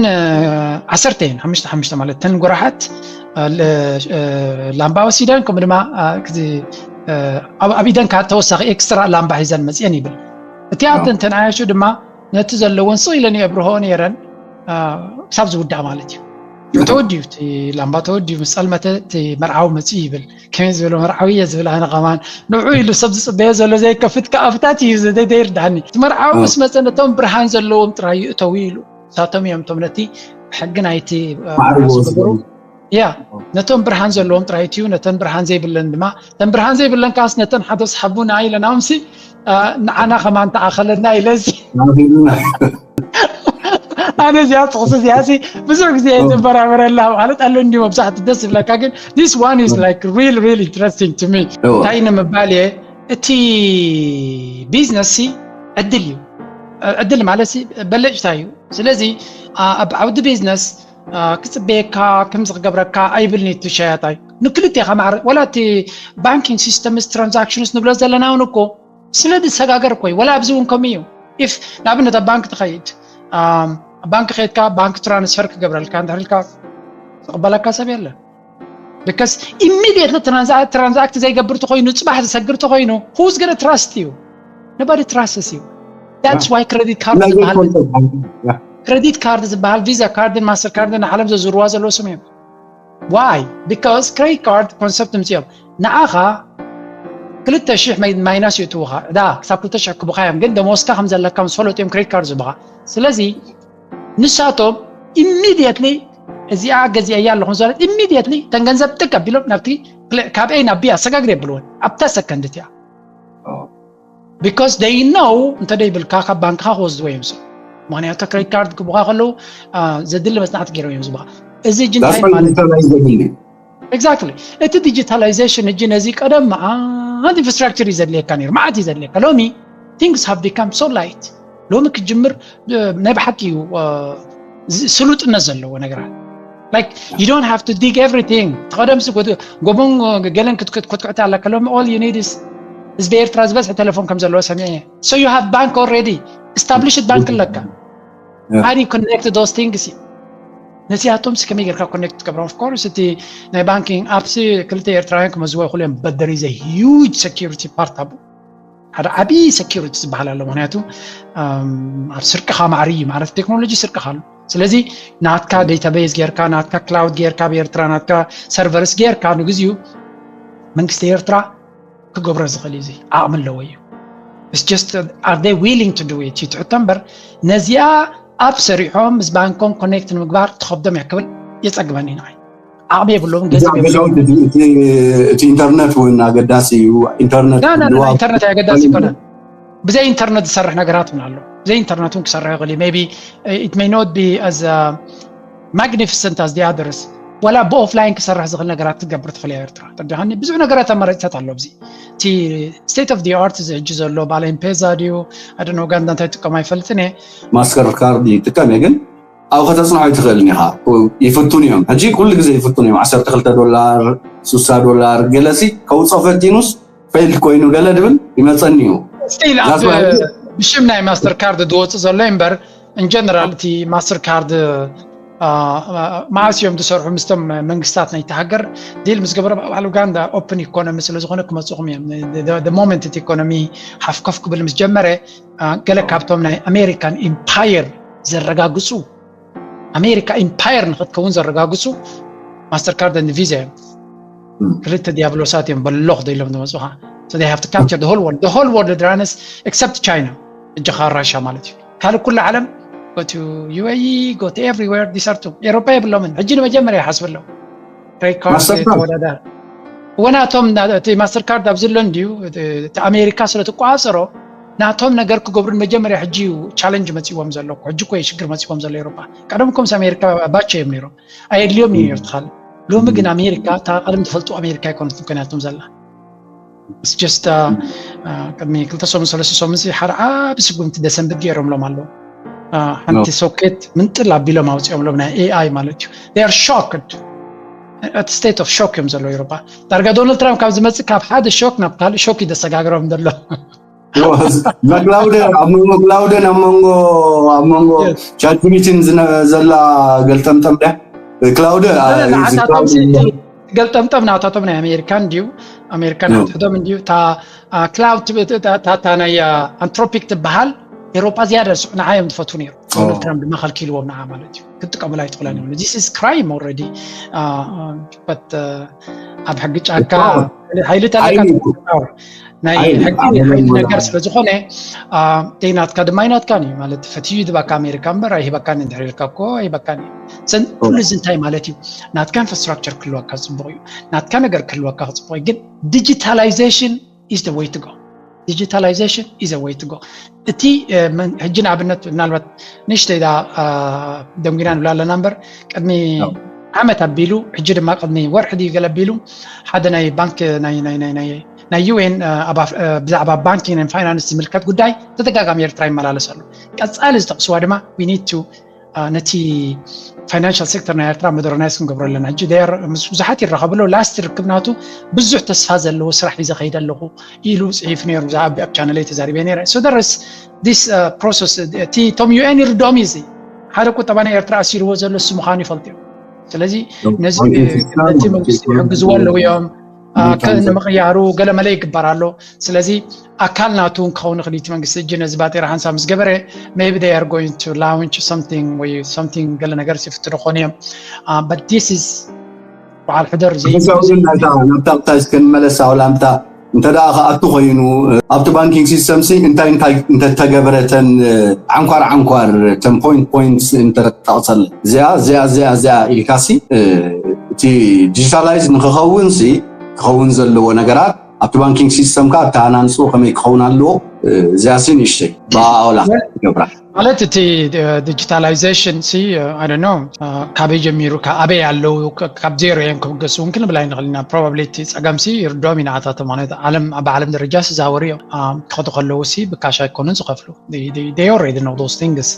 ዓሰርተ እየን፣ ሓሙሽተ ሓሙሽተ ማለት እተን ጎራሓት ላምባ ወሲደን፣ ከምኡ ድማ ኣብ ኢደን ካብ ተወሳኺ ኤክስትራ ላምባ ሒዘን መፅየን ይብል። እቲኣተን ተናያሹ ድማ ነቲ ዘለወን ስቕ ኢለን የብርሆ ነይረን ክሳብ ዝውዳእ ማለት እዩ። ተወዲዩ እቲ ላምባ ተወዲዩ ምስ ጸልመተ እቲ መርዓዊ መፅኡ ይብል። ከመይ ዝበለ መርዓዊ እየ ዝብል ኣነ ከማን ንዑ ኢሉ ሰብ ዝፅበዮ ዘሎ ዘይከፍት ከኣፍታት እዩ ዘይርዳኒ። እቲ መርዓዊ ምስ መፀ ነቶም ብርሃን ዘለዎም ጥራይ ይእተው ኢሉ። እሳቶም እዮም እቶም ነቲ ሕጊ ናይቲ ዝገበሩ። ያ ነቶም ብርሃን ዘለዎም ጥራይ እዩ። ነተን ብርሃን ዘይብለን ድማ እተን ብርሃን ዘይብለን ካስ ነተን ሓደ ስሓቡና ኢለናምሲ ንዓና ከማን ተኣኸለና ኢለዚ ኣነ እዚኣ ጥቕሲ እዚኣ ሲ ብዙሕ ግዜ እየ ዝበራበረላ ማለት ኣሎ እንዲ መብዛሕቱ ደስ ዝብለካ ግን this one is like real real interesting to me እንታይ ንምባል እየ እቲ ቢዝነስ ሲ ዕድል እዩ ዕድል ማለት ሲ በለጭታ እዩ ስለዚ ኣብ ዓውዲ ቢዝነስ ክፅበየካ ከምዚ ክገብረካ ኣይብልኒ እቲ ሸያጣይ ንክልቴኻ ማዕረ ወላ እቲ ባንኪንግ ሲስተምስ ትራንዛክሽንስ ንብሎ ዘለና እውን እኮ ስለ ዝሰጋገር እኮ እዩ ወላ ኣብዚ እውን ከምኡ እዩ if ንኣብነት ኣብ ባንክ ትኸይድ ኣብ ባንክ ከይድካ ባንክ ትራንስፈር ክገብረልካ እንድሕር ኢልካ ዝቕበለካ ሰብ የለን because immediately ትራንዛክት ዘይገብር ተኮይኑ ፅባሕ ዝሰግር ተኮይኑ who's gonna trust you nobody trusts you that's why credit card ዝበሃል credit card ዝበሃል ቪዛ ካርድን ማስተር ካርድን ንዓለም ዘዝርዋ ዘለዉ ስም እዮም why because credit card concept ምፅኦም ንዓኻ ክልተ ሽሕ ማይናስ ይእትውኻ ዕዳ ክሳብ ክልተ ሽሕ ክቡኻ እዮም ግን ደሞዝካ ከም ዘለካ ምስ ፈለጡ እዮም credit card ዝብኻ ስለዚ ንሳቶም immediately እዚኣ ገዚኣያ ኣለኹ ዝበለት immediately ተን ገንዘብ ጥቅ ኣቢሎም ናብቲ ካብ ኤ ናብ ቢ ኣሰጋግር የብልዎን ኣብታ ሰከንድ እቲኣ because they know እንተ ደይብልካ ካብ ባንክኻ ክወስድዎ እዮም ሰብ ምክንያቱ ክሬዲት ካርድ ክቡካ ከለዉ ዘድሊ መፅናዕቲ ገይሮም እዮም ዝብካ እዚ ጅንታይ ማለት exactly እቲ ዲጂታላይዜሽን እጂ ነዚ ቀደም መዓት ኢንፍራስትራክቸር እዩ ዘድልየካ ነይሩ መዓት እዩ ዘድልየካ ሎሚ things have become so light ሎሚ ክጅምር ናይ ብሓቂ እዩ ስሉጥነት ዘለዎ ነገራት like you don't have to dig everything ተቐደምሲ ጎቦን ገለን ክትኩትኩዕቲ ኣለካ ሎሚ all you need is ህዝቢ ኤርትራ ዝበዝሐ ቴሌፎን ከም ዘለዎ ሰሚዐ so you have bank already established bank ኣለካ how do you connect those things ነዚኣቶም ሲ ከመይ ጌርካ ኮኔክት ትገብሮም of course እቲ ናይ ባንኪንግ ኣፕስ ክልተ ኤርትራውያን ክመዝዎ ይኽእሉ እዮም but there is a huge security part ኣብኡ ሓደ ዓብዪ security ዝበሃል ኣሎ ምክንያቱ ኣብ ስርቅኻ ማዕሪ እዩ ማለት ቴክኖሎጂ ስርቅኻ ኣሎ ስለዚ ናትካ database ጌርካ ናትካ ክላውድ ጌርካ ኣብ ኤርትራ ናትካ ሰርቨርስ ጌርካ ንግዚኡ መንግስቲ ኤርትራ ክገብሮ ዝኽእል እዩ ዓቕሚ ኣለዎ እዩ it's just are they willing to do it እዩ ትሕቶ እምበር ነዚኣ ኣብ ሰሪሖም ምስ ባንኮም ኮኔክት ንምግባር ትኸብዶም እያ ክብል የፀግመኒ ንዓይ ዓቕሚ የብሎም ገንዘብ የብሎም እቲ ኢንተርነት እውን ኣገዳሲ እዩ ኢንተርነት ና ና ና ኢንተርነት ኣገዳሲ ይኮነ ብዘይ ኢንተርነት ዝሰርሕ ነገራት እውን ኣሎ ብዘይ ኢንተርነት እውን ክሰርሕ ይኽእል እዩ maybe it may not be as magnificent as the others ወላ ብኦፍላይን ክሰርሕ ዝኽእል ነገራት ክትገብር ትኽእል እያ ኤርትራ ተረዲኻኒ ብዙሕ ነገራት ኣማራፅታት ኣሎ ኣብዚ እቲ state of the art እዚ ሕጂ ዘሎ ባለ ኤምፔዛ ድዩ ኣደነ ኡጋንዳ እንታይ ጥቀም ኣይፈልጥን እየ ማስተር ካርድ ይጥቀም እየ ግን ኣብኡ ከተፅንዖ ኣይትኽእልን ኢኻ ይፍቱን እዮም ሕጂ ኩሉ ግዜ ይፍቱን እዮም ዓሰርተ ክልተ ዶላር ሱሳ ዶላር ገለሲ ከውፅኦ ፈቲኑስ ፌይልድ ኮይኑ ገለ ድብል ይመፀኒ እዩ ስቲል ብሽም ናይ ማስተር ካርድ ዝወፅእ ዘሎ እምበር ኢንጀነራል እቲ ማስተር ካርድ መዓስ እዮም ዝሰርሑ ምስቶም መንግስታት ናይቲ ሃገር ዲል ምስ ገበሮም ኣብ ዓል ኡጋንዳ ኦፕን ኢኮኖሚ ስለ ዝኾነ ክመፅኹም እዮም ሞመንት እቲ ኢኮኖሚ ሓፍከፍ ክብል ምስ ጀመረ ገለ ካብቶም ናይ ኣሜሪካን ኢምፓየር ዘረጋግፁ ኣሜሪካ ኢምፓየር ንክትከውን ዘረጋግፁ ማስተር ካርድ ን ቪዛ እዮም ክልተ ዲያብሎሳት እዮም በሎኽ ኢሎም ዝመፁኻ so they have to capture the whole world the whole world runs except China እጅኻ ራሻ ማለት እዩ ካልእ ኩሉ ዓለም go to U A E go to everywhere these are two ኤሮፓ የብሎምን ሕጂ ንመጀመርያ ይሓስብ ኣለዉ ክሬዲት ካርድ ተወዳዳር ወናቶም እቲ ማስተር ካርድ ኣብዚ ኣሎ እንድዩ እቲ ኣሜሪካ ስለ ትቆፃፀሮ ናቶም ነገር ክገብሩ መጀመርያ ሕጂ እዩ ቻለንጅ መፂዎም ዘሎ ሕጂ እኮ ሽግር መፂዎም ዘሎ ኤሮፓ ቀደም ኮምስ ኣሜሪካ ባቸ እዮም ነይሮም ኣየድልዮም እዩ ነይሩ ትኻል ሎሚ ግን ኣሜሪካ እታ ቀደም ትፈልጡ ኣሜሪካ ኣይኮነት ምክንያቱም ዘላ just ቅድሚ ክልተ ሰሙን ሰለስተ ሰሙን ሓደ ዓቢ ስጉምቲ ደሰንብድ ገይሮምሎም ኣለዉ ሓንቲ ሶኬት ምንጥል ኣቢሎም ኣውፅኦምሎም ናይ ኤኣይ ማለት እዩ they are shocked እቲ state of shock እዮም ዘለዉ ኤሮፓ ዳርጋ ዶናልድ ትራምፕ ካብ ዝመፅእ ካብ ሓደ ሾክ ናብ ካልእ ሾክ እዩ ደሰጋግሮም ዘሎ ክላውደ ኣብ መንጎ ክላውደን ኣብ መንጎ ኣብ መንጎ ቻትጂፒቲን ዘላ ገልጠምጠም ድያ? ክላውደ ገልጠምጠም ናታቶም ናይ ኣሜሪካን ድዩ? ኣሜሪካን ናትሕቶም እንድዩ። እታ ክላውድ እታ ናይ ኣንትሮፒክ ትበሃል ኤሮጳ ዝያዳ ስዑ ንዓዮም ትፈትዉ ነይሩ። ዶናልድ ትራምፕ ድማ ከልኪልዎም ንዓ ማለት እዩ። ክትጥቀሙላ ኣይትኽእላን እዮም። This is crime already። ኣብ ሕጊ ጫካ ሓይሊ ተለካ ናይ ሕጊ ሓይሊ ነገር ስለ ዝኾነ ናትካ ድማ ኣይናትካን እዩ ማለት ፈትዩ ይድባካ ኣሜሪካ እምበር ኣይህበካን እንድሕር ኢልካ እኮ ኣይህበካን እዩ። ኩሉ እዚ እንታይ ማለት እዩ? ናትካ ኢንፍራስትራክቸር ክህልወካ ፅቡቅ እዩ። ናትካ ነገር ክህልወካ ክፅቡቅ እዩ። ግን ዲጂታላይዜሽን is the way to go. Digitalization is the way to go. እቲ ሕጂ ንኣብነት ምናልባት ንእሽተይ ደንጉና ንብላ ኣለና እምበር ቅድሚ ዓመት ኣቢሉ ሕጂ ድማ ቅድሚ ወርሒ ድዩ ገለ ኣቢሉ ሓደ ናይ ባንክ ናይ ዩኤን ብዛዕባ ባንኪንግ ን ፋይናንስ ዝምልከት ጉዳይ ተደጋጋሚ ኤርትራ ይመላለስ ኣሎ። ቀፃሊ ዝጠቕስዋ ድማ we need to ነቲ ፋይናንሻል ሴክተር ናይ ኤርትራ ሞደርናይዝ ክንገብሮ ኣለና። ሕጂ ብዙሓት ይራኸብሎ ላስት ርክብ ናቱ ብዙሕ ተስፋ ዘለዎ ስራሕ እዩ ዘኸይደ ኣለኹ ኢሉ ፅሒፉ ነይሩ። ብዛዕባ ኣብ ቻነለይ ተዛሪበ ነይረ። So there is this process። እቲ ቶም ዩኤን ይርድኦም እዩ። እዚ ሓደ ቁጠባ ናይ ኤርትራ ኣሲርዎ ዘሎ እሱ ምዃኑ ይፈልጡ እዮም። ስለዚ ነዚ ነቲ መንግስቲ ይሕግዝዎ ኣለዉ እዮም። ንምቕያሩ ገለመለ ይግበር ኣሎ። ስለዚ ኣካል ናቱ ክኸውን ይኽእል እቲ መንግስቲ እጂ ነዚ ባጤራ ሓንሳብ ምስ ገበረ maybe they are going to launch something ወይ something ገለ ነገር ይፍትኑ ክኾኑ እዮም። But this is በዓል ሕደር ናብታ ቅታይ እስከንመለስ ኣውላምታ እንተ ደኣ ክኣቱ ኮይኑ ኣብቲ ባንኪንግ ሲስተም ሲ እንታይ እንታይ እንተተገበረ ተን ዓንኳር ዓንኳር ተን ፖይንት ፖይንት እንተጠቕሰል እዚኣ እዚኣ እዚኣ እዚኣ ኢልካ ሲ እቲ ዲጂታላይዝ ንክኸውን ሲ ክኸውን ዘለዎ ነገራት ኣብቲ ባንኪንግ ሲስተም ካ ተሃናንፅኡ ከመይ ክኸውን ኣለዎ? እዚኣ ሲ ንእሽተይ ብኣውላ ገብራ ማለት እቲ ዲጂታላይዜሽን ሲ ኣይ ዶንት ኖ ካበይ ጀሚሩ ኣበይ ኣለዉ ካብ ዜሮ እዮም ክብገሱ እውን ክንብል ኣይንኽእል ኢና። ፕሮባብሊ እቲ ፀገም ሲ ይርድኦም ኢና ኣታቶም ማለት ዓለም ኣብ ዓለም ደረጃ ሲ ዝሃወሩ እዮም ክኸዱ ከለዉ ሲ ብካሽ ኣይኮኑን ዝኸፍሉ they already know those things።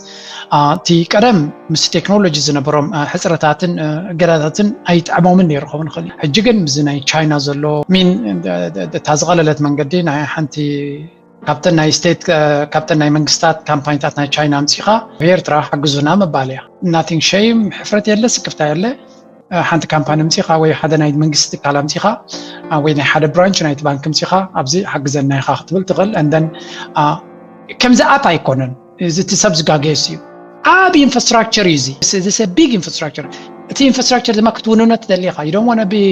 እቲ ቀደም ምስ ቴክኖሎጂ ዝነበሮም ሕፅረታትን እገዳታትን ኣይጥዕሞምን ነይሩ ክኸውን ይኽእል። ሕጂ ግን ምስዚ ናይ ቻይና ዘሎ ሚን እታ ዝቐለለት መንገዲ ናይ ሓንቲ ካብተን ናይ ስቴት ካብተን ናይ መንግስታት ካምፓኒታት ናይ ቻይና ኣምፂኻ ኤርትራ ሓግዙና ምባል እያ። Nothing shame ሕፍረት የለ ስክፍታ የለ። ሓንቲ ካምፓኒ ኣምፂኻ ወይ ሓደ ናይ መንግስቲ ትካል ኣምፂኻ ወይ ናይ ሓደ ብራንች ናይቲ ባንክ ኣምፂኻ ኣብዚ ሓግዘና ኢኻ ክትብል ትኽእል። And then ከምዚ ኣፕ ኣይኮነን እዚ እቲ ሰብ ዝጋገየስ እዩ። ዓብ ኢንፍራስትራክቸር እዩ እዚ። This is a big infrastructure። እቲ ኢንፍራስትራክቸር ድማ ክትውንኖ ትደሊ ኢኻ። You don't want to be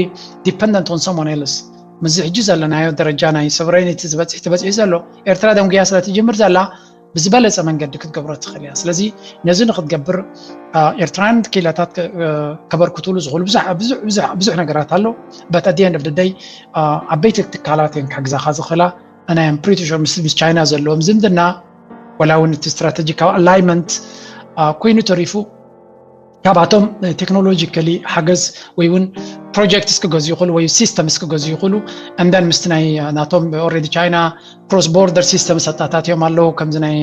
dependent on someone else። ምስዚ ሕጂ ዘለናዮ ደረጃ ናይ ሶቨሬኒቲ ዝበፅሕ ተበፂሑ ዘሎ ኤርትራ ደንጉያ ስለ ትጅምር ዘላ ብዝበለፀ መንገዲ ክትገብሮ ትኽእል እያ። ስለዚ ነዚ ንክትገብር ኤርትራውያን ክኢላታት ከበርክትሉ ዝኽእሉ ብዙሕ ነገራት ኣሎ። But at the end of the day ዓበይቲ ትካላት እየን ክሕግዛኻ ዝኽእላ። And I am pretty sure ምስ ቻይና ዘለዎም ዝምድና ወላ እውን እቲ ስትራቴጂካዊ ኣላይመንት ኮይኑ ተሪፉ ካብኣቶም ቴክኖሎጂካሊ ሓገዝ ወይ እውን ፕሮጀክትስ ክገዝኡ ይኽእሉ ወይ ሲስተምስ ክገዝኡ ይኽእሉ። And then ምስቲ ናይ ናቶም already ቻይና cross border system ኣተኣታትዮም ኣለዉ። ከምዚ ናይ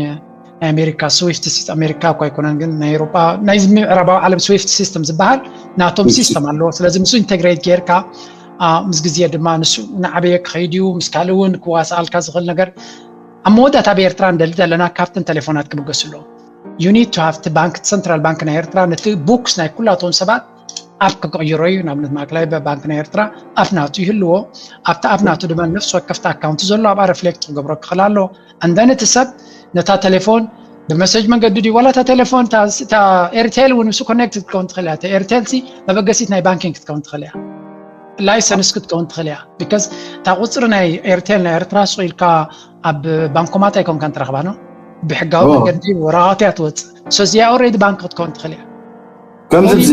ኣሜሪካ ስዊፍት ሲስተም ኣሜሪካ እኳ ኣይኮነን ግን ናይ ኤሮጳ ናይ ምዕራባዊ ዓለም ስዊፍት ሲስተም ዝበሃል ናቶም ሲስተም ኣለዎ። ስለዚ ምስ ኢንተግሬት ጌርካ ምስ ግዜ ድማ ንሱ እናዓበየ ክኸይድ እዩ። ምስ ካልእ እውን ክዋስኣልካ ዝኽእል ነገር ኣብ መወዳእታ ኣብ ኤርትራ ንደሊ ዘለና ካብተን ቴሌፎናት ክብገሱ ኣለዎ። You need to have ባንክ ሰንትራል ባንክ ናይ ኤርትራ ነቲ ቡክስ ናይ ኩላቶም ሰባት ኣፕ ክቅይሮ እዩ። ንኣብነት ማእከላይ ባንክ ናይ ኤርትራ ኣፕ ናቱ ይህልዎ። ኣብቲ ኣፕ ናቱ ድማ ነፍሲ ወከፍቲ ኣካውንት ዘሎ ኣብኣ ሪፍሌክት ክገብሮ ክኽእል ኣሎ። And then እቲ ሰብ ነታ ቴሌፎን ብመሰጅ መንገዲ ድዩ ዋላ እታ ቴሌፎን እታ ኤርቴል እውን ምስ ኮኔክት ክትከውን ትኽእል እያ። ኤርቴል ሲ መበገሲት ናይ ባንኪንግ ክትከውን ትኽእል እያ። ላይሰንስ ክትከውን ትኽእል እያ። ቢካዝ እታ ቁፅሪ ናይ ኤርቴል ናይ ኤርትራ ስቕ ኢልካ ኣብ ባንኮማት ኣይኮንካን ትረኽባ ነው ብሕጋዊ መንገዲ ወረቓቕቲ እያ ትወፅእ። So እዚኣ ኦልሬዲ ባንክ ክትከውን ትኽእል እያ። ከምዚ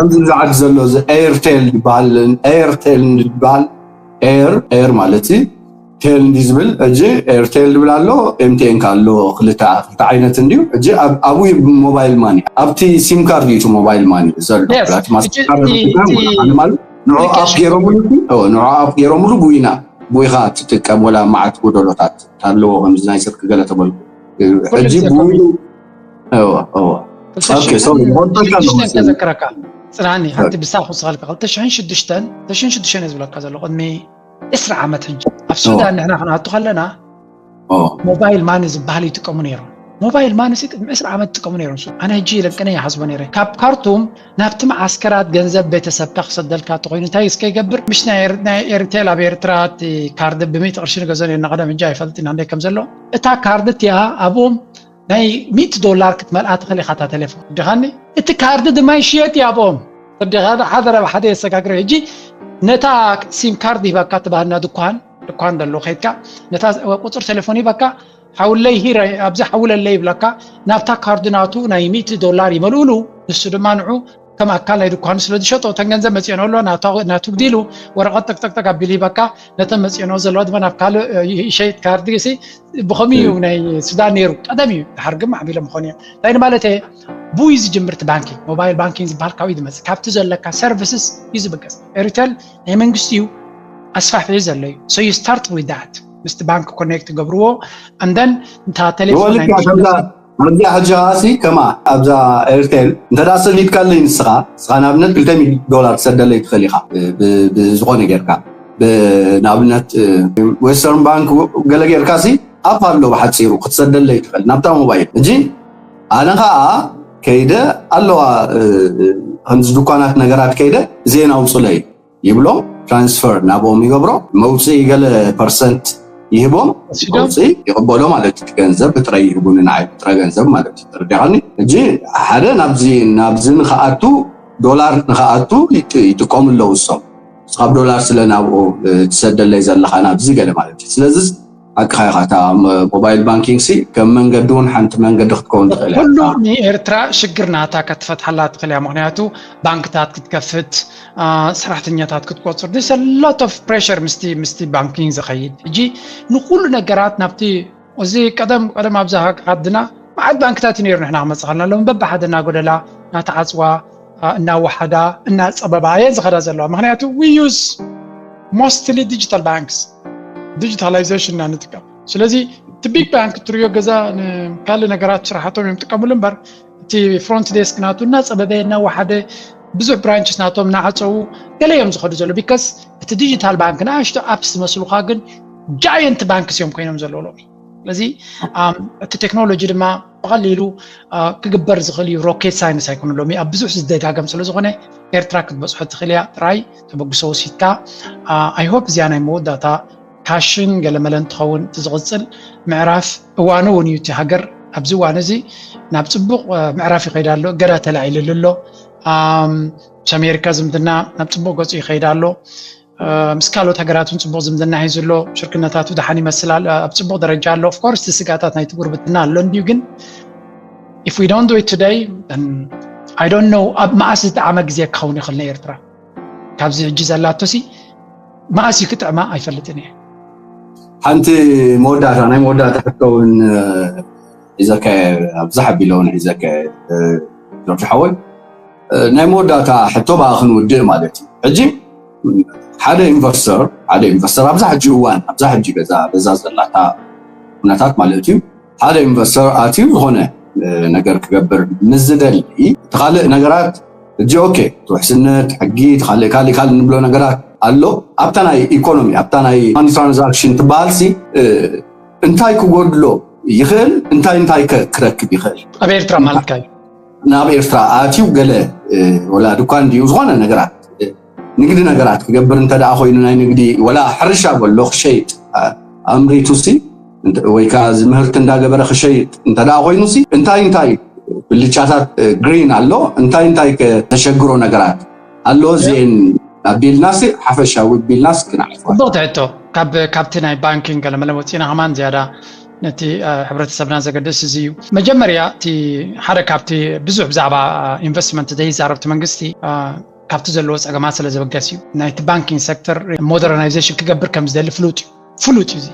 ኣብዚ ዓዲ ዘሎ እዚ ኤርቴል ዝበሃል ኤርቴል ዝበሃል ኤር ኤር ማለት እዩ ቴል እንዲ ዝብል ሕጂ ኤርቴል ዝብል ኣሎ ኤምቲኤን ኣሎ ክልተ ዓይነት እንዲዩ። ሕጂ ኣብኡ ሞባይል ማኒ ኣብቲ ሲም ካርድ እዩ ሞባይል ማኒ ዘሎ ንዑ ኣፕ ገይሮምሉ ንዑ ኣፕ ገይሮምሉ ብኢና ብኢኻ ትጥቀም ወላ መዓት ጎደሎታት ኣለዎ ከምዚ ናይ ስልኪ ገለ ተበልኩ ሕጂ ብኡ ተዘክረካ ፅናኒ ሓንቲ ብሳ ክስኸልካ ክልተ ሽሕን ሽዱሽተን ክልተ ሽሕን ሽዱሽተን እየ ዝብለካ ዘሎ ቅድሚ ዕስራ ዓመት ሕጂ ኣብ ሱዳን ንሕና ክንኣቱ ከለና ሞባይል ማኒ ዝበሃል ይጥቀሙ ነይሮም። ሞባይል ማኒ ሲ ቅድሚ ዕስራ ዓመት ይጥቀሙ ነይሮም። ኣነ ሕጂ ለንቅነ ይሓስቦ ነይረ። ካብ ካርቱም ናብቲ መዓስከራት ገንዘብ ቤተሰብካ ክሰደልካ እንተኾይኑ እንታይ እስከ ይገብር? ምሽ ናይ ኤር- ናይ ኤርቴል ኣብ ኤርትራ እቲ ካርድ ብሚእቲ ቅርሺ ንገዞ ነርና። ቀደም፣ ሕጂ ኣይፈልጥን እንደ ከም ዘሎ። እታ ካርድ እቲኣ ኣብኦም ናይ ሚእቲ ዶላር ክትመልኣ ትኽእል ኢኻ እታ ቴሌፎን። ዲኻኒ? እቲ ካርድ ድማ ይሽየጥ እዩ ኣብኦም። ዲኻ? ሓደ ረብ ሓደ የሰጋግረ። ሕጂ ነታ ሲም ካርድ ሂባካ ትባህልና ድኳን ድኳን ደሎ ከይድካ ነታ ቁፅር ቴሌፎን ሂባካ ሓውለይ ሂረ ኣብዚ ሓውለለይ ይብለካ። ናብታ ካርድ ናቱ ናይ ሚእቲ ዶላር ይመልኡሉ። ንሱ ድማ ንዑ ከም ኣካል ናይ ድኳኑ ስለ ዝሸጦ እተን ገንዘብ መፅኦን ኣሎ ናቱ ግዲሉ ወረቐት ጠቅጠቅጠቅ ኣቢሉ ሂበካ። ነተን መፅኦን ዘለዋ ድማ ናብ ካልእ ይሸይጥ። ካርድ ሲ ብኸምኡ እዩ ናይ ሱዳን ነይሩ። ቀደም እዩ። ድሓር ግን ማዕቢሎም ይኾኑ እዮም። እንታይ ማለት ብኡ ዝጅምርቲ ባንኪንግ፣ ሞባይል ባንኪንግ ዝበሃል ካብኡ ዝመፅእ፣ ካብቲ ዘለካ ሰርቪስስ እዩ ዝብገስ። ኤሪቴል ናይ መንግስቲ እዩ፣ ኣስፋሕፍሒ ዘሎ እዩ። So you start with that። ምስቲ ባንክ ኮኔክት ገብርዎ። And then እንታ ቴሌፎን ወልካ ከምዛ ኣብዚኣ ሕጂ ኸዓ ሲ ከማ ኣብዛ ኤርቴል እንተ ደኣ ሰኒድካለይ ንስኻ ንስኻ ንኣብነት ክልተ ሚእቲ ዶላር ትሰደለይ ትኽእል ኢኻ። ብዝኾነ ጌርካ ንኣብነት ዌስተርን ባንክ ገለ ጌርካ ሲ ኣፕ ኣሎ ብሓፂሩ ክትሰደለይ ትኽእል ናብታ ሞባይል። ሕጂ ኣነ ኸዓ ከይደ ኣለዋ ከምዚ ድኳናት ነገራት ከይደ እዚኤን ኣውፅለይ ይብሎ። ትራንስፈር ናብኦም ይገብሮ። መውፅኢ ገለ ፐርሰንት ይህቦም። መውፅኢ ይቕበሎ ማለት እዩ። ገንዘብ ብጥረ ይህቡኒ ንዓይ ብጥረ ገንዘብ ማለት እዩ። ተረዲኻኒ? ሕጂ ሓደ ናብዚ ናብዚ ንክኣቱ ዶላር ንክኣቱ ይጥቀሙ ኣለዉ እሶም። ካብ ዶላር ስለ ናብኡ ትሰደለይ ዘለኻ ናብዚ ገለ ማለት እዩ። ስለዚ ሓቅኻ ኢኻ። እታ ሞባይል ባንኪንግ ሲ ከም መንገዲ እውን ሓንቲ መንገዲ ክትከውን ትኽእል እያ። ኩሉ ንኤርትራ ሽግር ናታ ከትፈትሓላ ትኽእል እያ። ምክንያቱ ባንክታት ክትከፍት፣ ሰራሕተኛታት ክትቆፅር፣ this a lot of pressure ምስቲ ምስቲ ባንኪንግ ዝኸይድ። ሕጂ ንኩሉ ነገራት ናብቲ እዚ ቀደም ቀደም ኣብዛ ዓድና መዓት ባንክታት እዩ ነይሩ። ንሕና ክመፅእ ከለና ሎም በብሓደ እናጎደላ እናተዓፅዋ እናወሓዳ እናፀበባ እየን ዝኸዳ ዘለዋ። ምክንያቱ we use mostly digital banks፣ ዲጂታላይዜሽን ኢና ንጥቀም። ስለዚ እቲ ቢግ ባንክ እትሪዮ ገዛ ንካልእ ነገራት ስራሕቶም እዮም ጥቀምሉ እምበር እቲ ፍሮንት ዴስክ ናቱ እናፀበበ እናወሓደ ብዙሕ ብራንችስ ናቶም እናዓፀዉ ገለ እዮም ዝኸዱ ዘሎ። ቢካስ እቲ ዲጂታል ባንክ ንኣሽቶ ኣፕስ ዝመስሉካ ግን ጃየንት ባንክስ እዮም ኮይኖም ዘለዉ ሎሚ። ስለዚ እቲ ቴክኖሎጂ ድማ ብቐሊሉ ክግበር ዝኽእል እዩ። ሮኬት ሳይንስ ኣይኮነ ሎሚ ኣብ ብዙሕ ዝደጋገም ስለ ዝኾነ ኤርትራ ክትበፅሖ ትኽእል እያ። ጥራይ ተበግሶ ወሲድካ። I hope እዚኣ ናይ መወዳእታ ካሽን ገለመለን ትኸውን። እቲ ዝቕፅል ምዕራፍ እዋኑ እውን እዩ። እቲ ሃገር ኣብዚ እዋን እዚ ናብ ፅቡቕ ምዕራፍ ይኸይድ ኣሎ። እገዳ ተላዒልሉ ኣሎ። ምስ ኣሜሪካ ዝምድና ናብ ፅቡቕ ገፁ ይኸይድ ኣሎ። ምስ ካልኦት ሃገራት እውን ፅቡቕ ዝምድና ሒዙ ኣሎ። ሽርክነታቱ ደሓን ይመስል ኣሎ፣ ኣብ ፅቡቕ ደረጃ ኣሎ። Of course እቲ ስጋታት ናይቲ ጉርብትና ኣሎ እንድዩ፣ ግን if we don't do it today, I don't know ኣብ መዓስ ዝጠዓመ ግዜ ክኸውን ይኽእል ንኤርትራ። ካብዚ ሕጂ ዘላቶ ሲ መዓስ እዩ ክጥዕማ ኣይፈልጥን እየ። ሓንቲ መወዳእታ ናይ መወዳእታ ክትከውን ሒዘካ ኣብዛሕ ኣቢለ እውን ሒዘካ ጆርጅ ሓወይ። ናይ መወዳእታ ሕቶ ብኣ ክንውድእ ማለት እዩ። ሕጂ ሓደ ኢንቨስተር ሓደ ኢንቨስተር ኣብዛ ሕጂ እዋን ኣብዛ ሕጂ በዛ በዛ ዘላታ ኩነታት ማለት እዩ ሓደ ኢንቨስተር ኣትዩ ዝኾነ ነገር ክገብር ምስ ዝደሊ እቲ ካልእ ነገራት ሕጂ ኦኬ እቲ ውሕስነት ሕጊ እቲ ካልእ ካልእ ካልእ ንብሎ ነገራት ኣሎ። ኣብታ ናይ ኢኮኖሚ ኣብታ ናይ ማኒ ትራንዛክሽን ትበሃል ሲ እንታይ ክጎድሎ ይኽእል እንታይ እንታይ ከ ክረክብ ይኽእል? ኣብ ኤርትራ ማለትካ እዩ። ናብ ኤርትራ ኣትዩ ገለ ወላ ድኳን ድዩ ዝኾነ ነገራት ንግዲ ነገራት ክገብር እንተ ደኣ ኮይኑ ናይ ንግዲ ወላ ሕርሻ በሎ ክሸይጥ ኣምሪቱ ሲ ወይ ከዓ እዚ ምህርቲ እንዳገበረ ክሸይጥ እንተ ደኣ ኮይኑ ሲ እንታይ እንታይ ብልጫታት ግሪን ኣሎ እንታይ እንታይ ከተሸግሮ ነገራት ኣሎ እዚኤን ኣቢልና ሲ ሓፈሻዊ ኣቢልና ሲ ክንዓርፎ። ጽቡቕቲ ሕቶ። ካብ ካብቲ ናይ ባንኪንግ ገለመለ ወፂና ከማን ዝያዳ ነቲ ሕብረተሰብና ዘገድስ እዚ እዩ። መጀመርያ እቲ ሓደ ካብቲ ብዙሕ ብዛዕባ ኢንቨስትመንት ዘይዛረብ እቲ መንግስቲ ካብቲ ዘለዎ ፀገማት ስለ ዝብገስ እዩ። ናይቲ ባንኪንግ ሴክተር ሞደርናይዜሽን ክገብር ከም ዝደሊ ፍሉጥ እዩ። ፍሉጥ እዩ። እዚ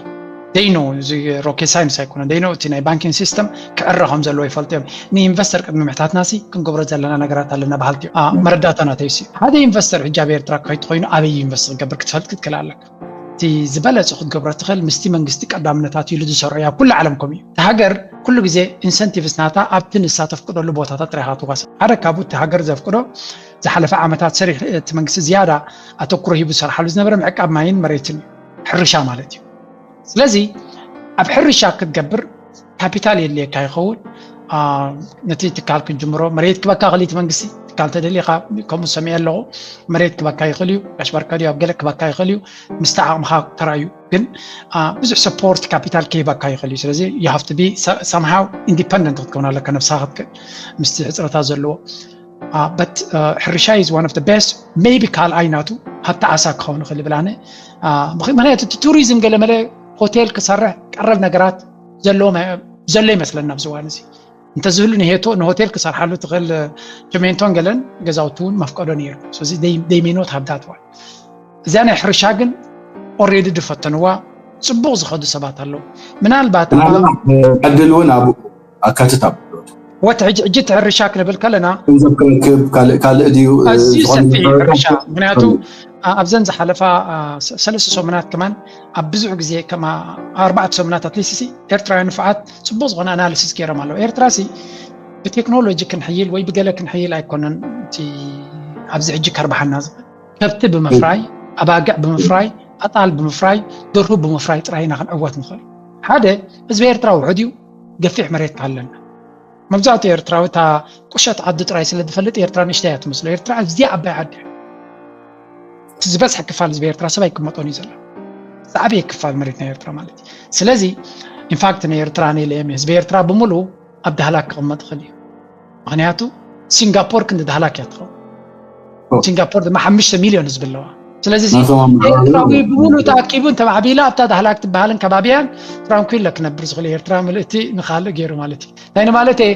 they know እዚ ሮኬት ሳይንስ ኣይኮነን። They know እቲ ናይ ባንኪንግ ሲስተም ክዕረ ከም ዘለዎ ይፈልጡ እዮም። ንኢንቨስተር ቅድሚ ምሕታትና ሲ ክንገብሮ ዘለና ነገራት ኣለና በሃልቲ እዮም። መረዳእታ ናተይ ሲ ሓደ ኢንቨስተር ሕጂ ኣብ ኤርትራ ክኸይድ ኮይኑ ኣበይ ኢንቨስት ክገብር ክትፈልጥ ክትክእል ኣለካ። እቲ ዝበለፀ ክትገብሮ ትኽእል ምስቲ መንግስቲ ቀዳምነታት ኢሉ ዝሰርዖ እዩ። ኣብ ኩሉ ዓለም ከምኡ እዩ። እቲ ሃገር ኩሉ ግዜ ኢንሰንቲቭስ ናታ ኣብቲ ንሳ ተፍቅደሉ ቦታታት ጥራይ ኢኻ ትዋሰን። ሓደ ካብኡ እቲ ሃገር ዘፍቅዶ ዝሓለፈ ዓመታት ሰሪሕ እቲ መንግስቲ ዝያዳ ኣተኩሮ ሂቡ ዝሰርሓሉ ዝነበረ ምዕቃብ ማይን መሬትን እዩ፣ ሕርሻ ማለት እዩ። ስለዚ ኣብ ሕርሻ ክትገብር ካፒታል የድልየካ ይኸውን። ነቲ ትካል ክትጅምሮ መሬት ክበካ ክእል እቲ መንግስቲ ትካል ተደሊኻ፣ ከምኡ ሰሚዐ ኣለኹ። መሬት ክበካ ይኽእል እዩ፣ ጋሽ በርከ ድዩ ኣብ ገለ ክበካ ይኽእል እዩ፣ ምስቲ ዓቕምኻ ተራእዩ። ግን ብዙሕ ሰፖርት ካፒታል ከይበካ ይኽእል እዩ። ስለዚ you have to be somehow independent ክትከውን ኣለካ፣ ነብስኻ ክትክእል ምስቲ ሕፅረታት ዘለዎ። But ሕርሻ is one of the best, maybe ካልኣይ ናቱ ሃብቲ ዓሳ ክኸውን ይኽእል ይብል ኣነ። ምክንያቱ እቲ ቱሪዝም ገለመለ ሆቴል ክሰርሕ ቀረብ ነገራት ዘሎ ይመስለና ኣብዚ እዋን እዚ። እንተዝህሉ ንሄቶ ንሆቴል ክሰርሓሉ ትኽእል ቸሜንቶን ገለን ገዛውቲ እውን መፍቀዶ ነይሩ። ስለዚ they may not have that one። እዚኣ ናይ ሕርሻ ግን ኦሬዲ ዝፈተንዋ ፅቡቕ ዝኸዱ ሰባት ኣለዉ። ምናልባት ዕድል እውን ኣብኡ ኣካትት ኣብ ወት ሕጂ ሕጂ እቲ ሕርሻ ክንብል ከለና ገንዘብ ክረክብ ካልእ ካልእ ድዩ ኣዝዩ ሰፊሕ ሕርሻ። ምክንያቱ ኣብዘን ዝሓለፋ ሰለስተ ሰሙናት ከማን ኣብ ብዙሕ ግዜ ከማ ኣርባዕተ ሰሙናት ኣትሊስት ኤርትራውያን ንፉዓት ፅቡቅ ዝኾነ ኣናሊሲስ ገይሮም ኣለዉ። ኤርትራ ሲ ብቴክኖሎጂ ክንሕይል ወይ ብገለ ክንሕይል ኣይኮነን እቲ ኣብዚ ሕጂ ከርባሓና ዝኽእል። ከብቲ ብምፍራይ፣ ኣባግዕ ብምፍራይ፣ ኣጣል ብምፍራይ፣ ደርሁ ብምፍራይ ጥራይ ኢና ክንዕወት ንኽእል። ሓደ ህዝቢ ኤርትራ ውሑድ እዩ፣ ገፊሕ መሬት ኣለና። መብዛሕትኡ ኤርትራዊ እታ ቁሸት ዓዱ ጥራይ ስለ ዝፈልጥ ኤርትራ ንእሽተይ እያ ትመስሎ። ኤርትራ ኣዝያ ዓባይ ዓዲ እያ። እቲ ዝበዝሐ ክፋል ህዝቢ ኤርትራ ሰብ ኣይቅመጦን እዩ ዘሎ። ዝዓበየ ክፋል መሬት ናይ ኤርትራ ማለት እዩ። ስለዚ ኢንፋክት ንኤርትራ ንኢለ ህዝቢ ኤርትራ ብምሉ ኣብ ዳህላክ ክቕመጥ ይኽእል እዩ። ምክንያቱ ሲንጋፖር ክንዲ ዳህላክ እያ ትኸውን። ሲንጋፖር ድማ ሓሙሽተ ሚልዮን ህዝቢ ኣለዋ። ስለዚ ኤርትራዊ ብምሉ ተኣኪቡ እንተማዕቢላ ኣብታ ዳህላክ ትበሃልን ከባቢያን ትራንኩለ ክነብር ዝኽእል ኤርትራ ምልእቲ ንኻልእ ገይሩ ማለት እዩ። እንታይ ንማለት እየ?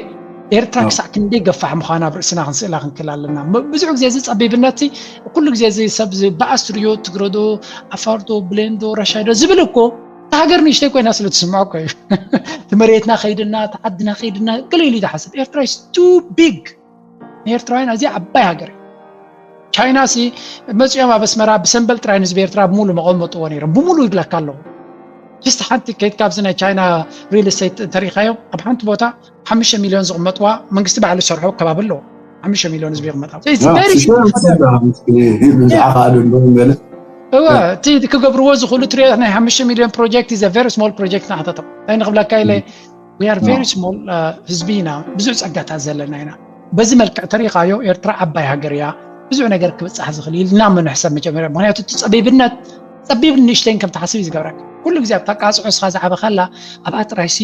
ኤርትራ ክሳዕ ክንደይ ገፋሕ ምዃና ኣብ ርእስና ክንስእላ ክንክእል ኣለና። ብዙሕ ግዜ እዚ ጸቢብነት ኩሉ ግዜ እዚ ሰብ ዝበኣስ ርዮ ትግረዶ ኣፋርዶ ብሌንዶ ረሻይዶ ዝብል እኮ እታ ሃገር ንእሽተይ ኮይና ስለ ትስምዖ እኮ እዩ። እቲ መሬትና ከይድና እቲ ዓድና ከይድና ገለ ኢሉ ይሓስብ። ኤርትራ is too big። ንኤርትራውያን ኣዝያ ዓባይ ሃገር እዩ። ቻይና ሲ መፂኦም ኣብ ኣስመራ ብሰንበል ጥራይ ንህዝቢ ኤርትራ ብሙሉ መቐመጥዎ ነይሮም። ብሙሉ ይብለካ ኣለኹ። ጅስት ሓንቲ ከይድካ ኣብዚ ናይ ቻይና ሪል ስቴት እንተሪኢኻዮም ኣብ ሓንቲ ቦታ ሓሙሽተ ሚልዮን ዝቕመጥዋ መንግስቲ ባዕሉ ዝሰርሖ ከባቢ ኣለዎ። ሓሙሽተ ሚልዮን ህዝቢ ይቕመጥ ኣብቲ። It's very እወ እቲ ክገብርዎ ዝኽእሉ ትሪኦ ናይ ሓሙሽተ ሚልዮን ፕሮጀክት is a very small project ንዓታቶም። እንታይ ንኽብለካ ኢለ we are very small ህዝቢ ኢና፣ ብዙሕ ፀጋታት ዘለና ኢና። በዚ መልክዕ ተሪኻዮ ኤርትራ ዓባይ ሃገር እያ፣ ብዙሕ ነገር ክብፃሕ ዝኽእል ኢልና ምንሕሰብ መጀመርያ። ምክንያቱ እቲ ፀቢብነት ፀቢብ ንእሽተይን ከም ትሓስብ እዩ ዝገብረካ። ኩሉ ግዜ ኣብታ ቃፅዖ እስኻ ዝዓበኻላ ኣብኣ ጥራይሲ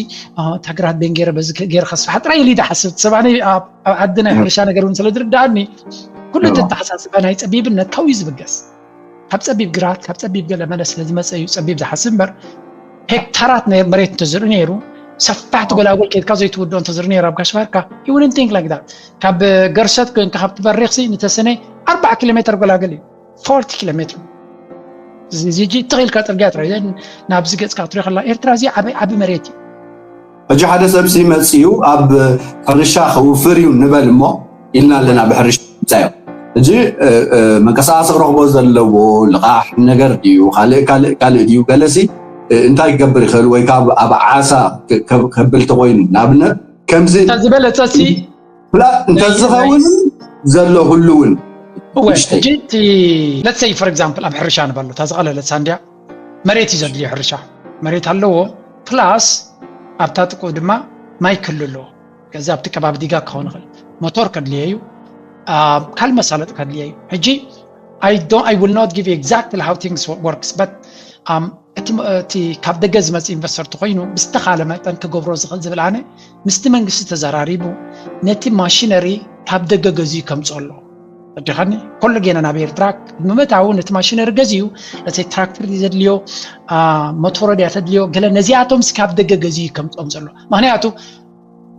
ተግራት ቤን ገይረ በዚ ገይረ ከስፍሓ ጥራይ ኢሉ ይድሓስብ። ሰብ ኣነ ኣብ ዓዲ ናይ ሕርሻ ነገር እውን ስለ ዝርዳኣኒ ኩሉ እቲ ኣተሓሳስባ ናይ ፀቢብነት ካብኡ እዩ ዝብገስ። ካብ ፀቢብ ግራት ካብ ፀቢብ ገለ መለ ስለ ዝመፀ እዩ ፀቢብ ዝሓስብ እምበር ሄክታራት ናይ መሬት እንተዝርኢ ነይሩ ሰፋሕቲ ጎላጎል ከይድካ ዘይትውድኦ እንተዝርኢ ነይሩ ኣብ ጋሽ ባርካ ይውንን ቲንክ ላይክ ዳት ካብ ገርሰት ኮይንካ ካብ ትበሪኽሲ ንተሰነ ኣርባዓ ኪሎ ሜትር ጎላገል እዩ። ፎርቲ ኪሎ ሜትር እዚ ሕጂ ትኽኢልካ ፅርግያ ጥራይ ናብዚ ገፅካ ክትሪኦ ከላ ኤርትራ እዚ ዓበይ ዓቢ መሬት እዩ። ሕጂ ሓደ ሰብ ሲ መፅዩ ኣብ ሕርሻ ከውፍር እዩ ንበል እሞ ኢልና ኣለና ብሕርሻ ምፃዮ ሕጂ መንቀሳቀሲ ክረኽቦ ዘለዎ ልቃሕ ነገር ድዩ ካልእ ካልእ ካልእ ድዩ ገለሲ እንታይ ክገብር ይኽእል ወይ ካብ ኣብ ዓሳ ከብል ተኮይኑ ንኣብነት ከምዚ ዝበለፀ ሲ እንተዝኸውን ዘሎ ህልውን እወ ሕጂ እቲ let's say for example ኣብ ሕርሻ ንበሉ እታ ዝቐለለት ሳንድያ መሬት እዩ ዘድልዮ ሕርሻ መሬት ኣለዎ ፕላስ ኣብታ ጥቁ ድማ ማይ ክህሉ ኣለዎ ከዚ ኣብቲ ከባቢ ዲጋ ክኸውን ይኽእል ሞቶር ከድልየ እዩ ካልእ መሳለጥ ከድልየ እዩ ሕጂ I don't I will not give you exactly how things works but እቲ ካብ ደገ ዝመፅእ ኢንቨስተር ተኮይኑ ብዝተኻለ መጠን ክገብሮ ዝኽእል ዝብል ኣነ ምስቲ መንግስቲ ተዘራሪቡ ነቲ ማሽነሪ ካብ ደገ ገዚኡ ከምፅኦ ኣሎ ኣዲኻኒ ኮሎ ጌና ናብ ኤርትራ ምመታዊ ነቲ ማሽነሪ ገዚኡ ነቲ ትራክተር ዘድልዮ ሞቶሮ ድያ ተድልዮ ገለ ነዚኣቶም ካብ ደገ ገዚኡ ከምፅኦም ዘሎ ምክንያቱ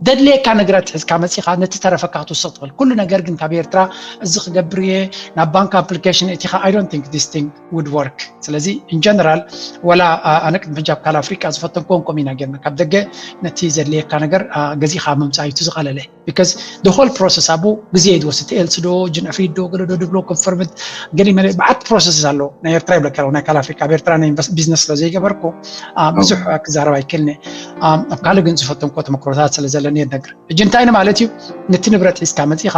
ደድልየካ ነገራት ሒዝካ መፂኻ ነቲ ተረፈካ ክትወስኽ ትኽእል ኩሉ ነገር ግን ካብ ኤርትራ እዚ ክገብር እየ ናብ ባንክ ኣፕሊኬሽን እቲኻ I don't think this thing would work ስለዚ in general ወላ ኣነ ቅድሚ ሕጂ ኣብ ካል ኣፍሪቃ ዝፈተንኩዎም ከምኡ ኢና ጌርና ካብ ደገ ነቲ ዘድልየካ ነገር ገዚእኻ ምምፃእ እዩ ዝቐለለ because the whole process ኣብኡ ግዜ እዩ ዝወስድ else ዶ ጅንዕፍሪት ዶ ገለ ዶ ድብሎ ኮንፈርምት ገለ መለ ብዓት process ኣሎ ናይ ኤርትራ ይብለካ ናይ ካል ኣፍሪቃ ኣብ ኤርትራ ናይ ቢዝነስ ስለ ዘይገበርኩ ብዙሕ ክዛረብ ኣይክእልኒ ኣብ ካልእ ግን ዝፈተንኮ ተመክሮታት ስለ ዘለኒ የነግር ሕጂ እንታይ ማለት እዩ ነቲ ንብረት ሒዝካ መፂኻ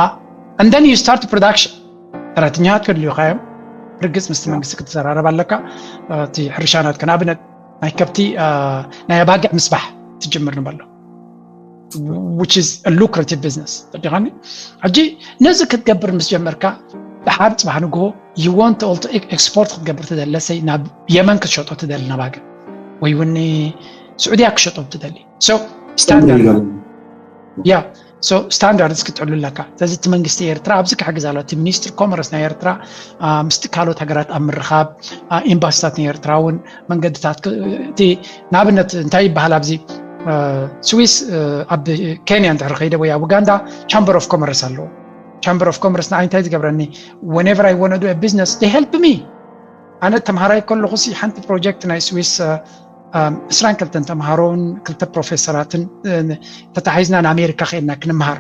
and then you start production ሰራሕተኛታት ከድልዩካ እዮም ርግፅ ምስቲ መንግስቲ ክትዘራረብ ኣለካ እቲ ሕርሻ ናትካ ንኣብነት ናይ ከብቲ ናይ ኣባግዕ ምስባሕ ትጅምር ንበሎ which is a lucrative business ተዲኻኒ። ሕጂ ነዚ ክትገብር ምስ ጀመርካ ድሓር ፅባሕ ንግሆ you want to export ክትገብር ትደሊ ሰይ ናብ የመን ክትሸጦ ትደሊ ናባገ ወይ እውን ስዑድያ ክሸጦ ትደሊ standard yeah so standards ክትሕሉ ኣለካ። ስለዚ እቲ መንግስቲ ኤርትራ ኣብዚ ክሕግዝ ኣሎ። እቲ ሚኒስትር ኮመርስ ናይ ኤርትራ ምስቲ ካልኦት ሃገራት ኣብ ምርኻብ ኤምባሲታት ናይ ኤርትራ እውን መንገድታት እቲ ንኣብነት እንታይ ይበሃል ኣብዚ ስዊስ ኣብ ኬንያ እንድሕር ከይደ ወይ ኣብ ኡጋንዳ chamber of commerce ኣለዎ። Chamber of commerce ንዓይ እንታይ ዝገብረኒ whenever I want to do a business they help me። ኣነ ተምሃራይ ከለኹ ሲ ሓንቲ ፕሮጀክት ናይ ስዊስ እስራን ክልተን ተምሃሮን ክልተ ፕሮፌሰራትን ተታሒዝና ንኣሜሪካ ከድና ክንምሃር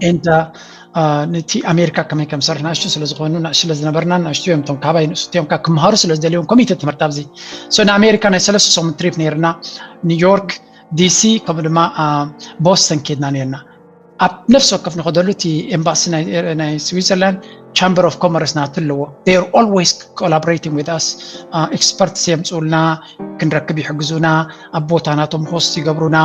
እንተ ነቲ ኣሜሪካ ከመይ ከም ሰርሕ ናእሽቱ ስለ ዝኾኑ ናእሽቱ ስለ ዝነበርና ናእሽቱ እዮም ቶም ካባይ ንእስቱ እዮም ክምሃሩ ስለ ዝደልዮም ኮሚቴ ትምህርቲ ኣብዚ ንኣሜሪካ ናይ ሰለስተ ሰሙን ትሪፕ ነይርና። ኒውዮርክ፣ ዲሲ ከምኡ ድማ ቦስተን ኬድና ነርና። ኣብ ነፍሲ ወከፍ ንኸደሉ እቲ ኤምባሲ ናይ ስዊዘርላንድ chamber of commerce ናቱ ኣለዎ። They are always collaborating with us. Experts የምፅኡልና፣ ክንረክብ ይሕግዙና፣ ኣብ ቦታ ናቶም host ይገብሩና።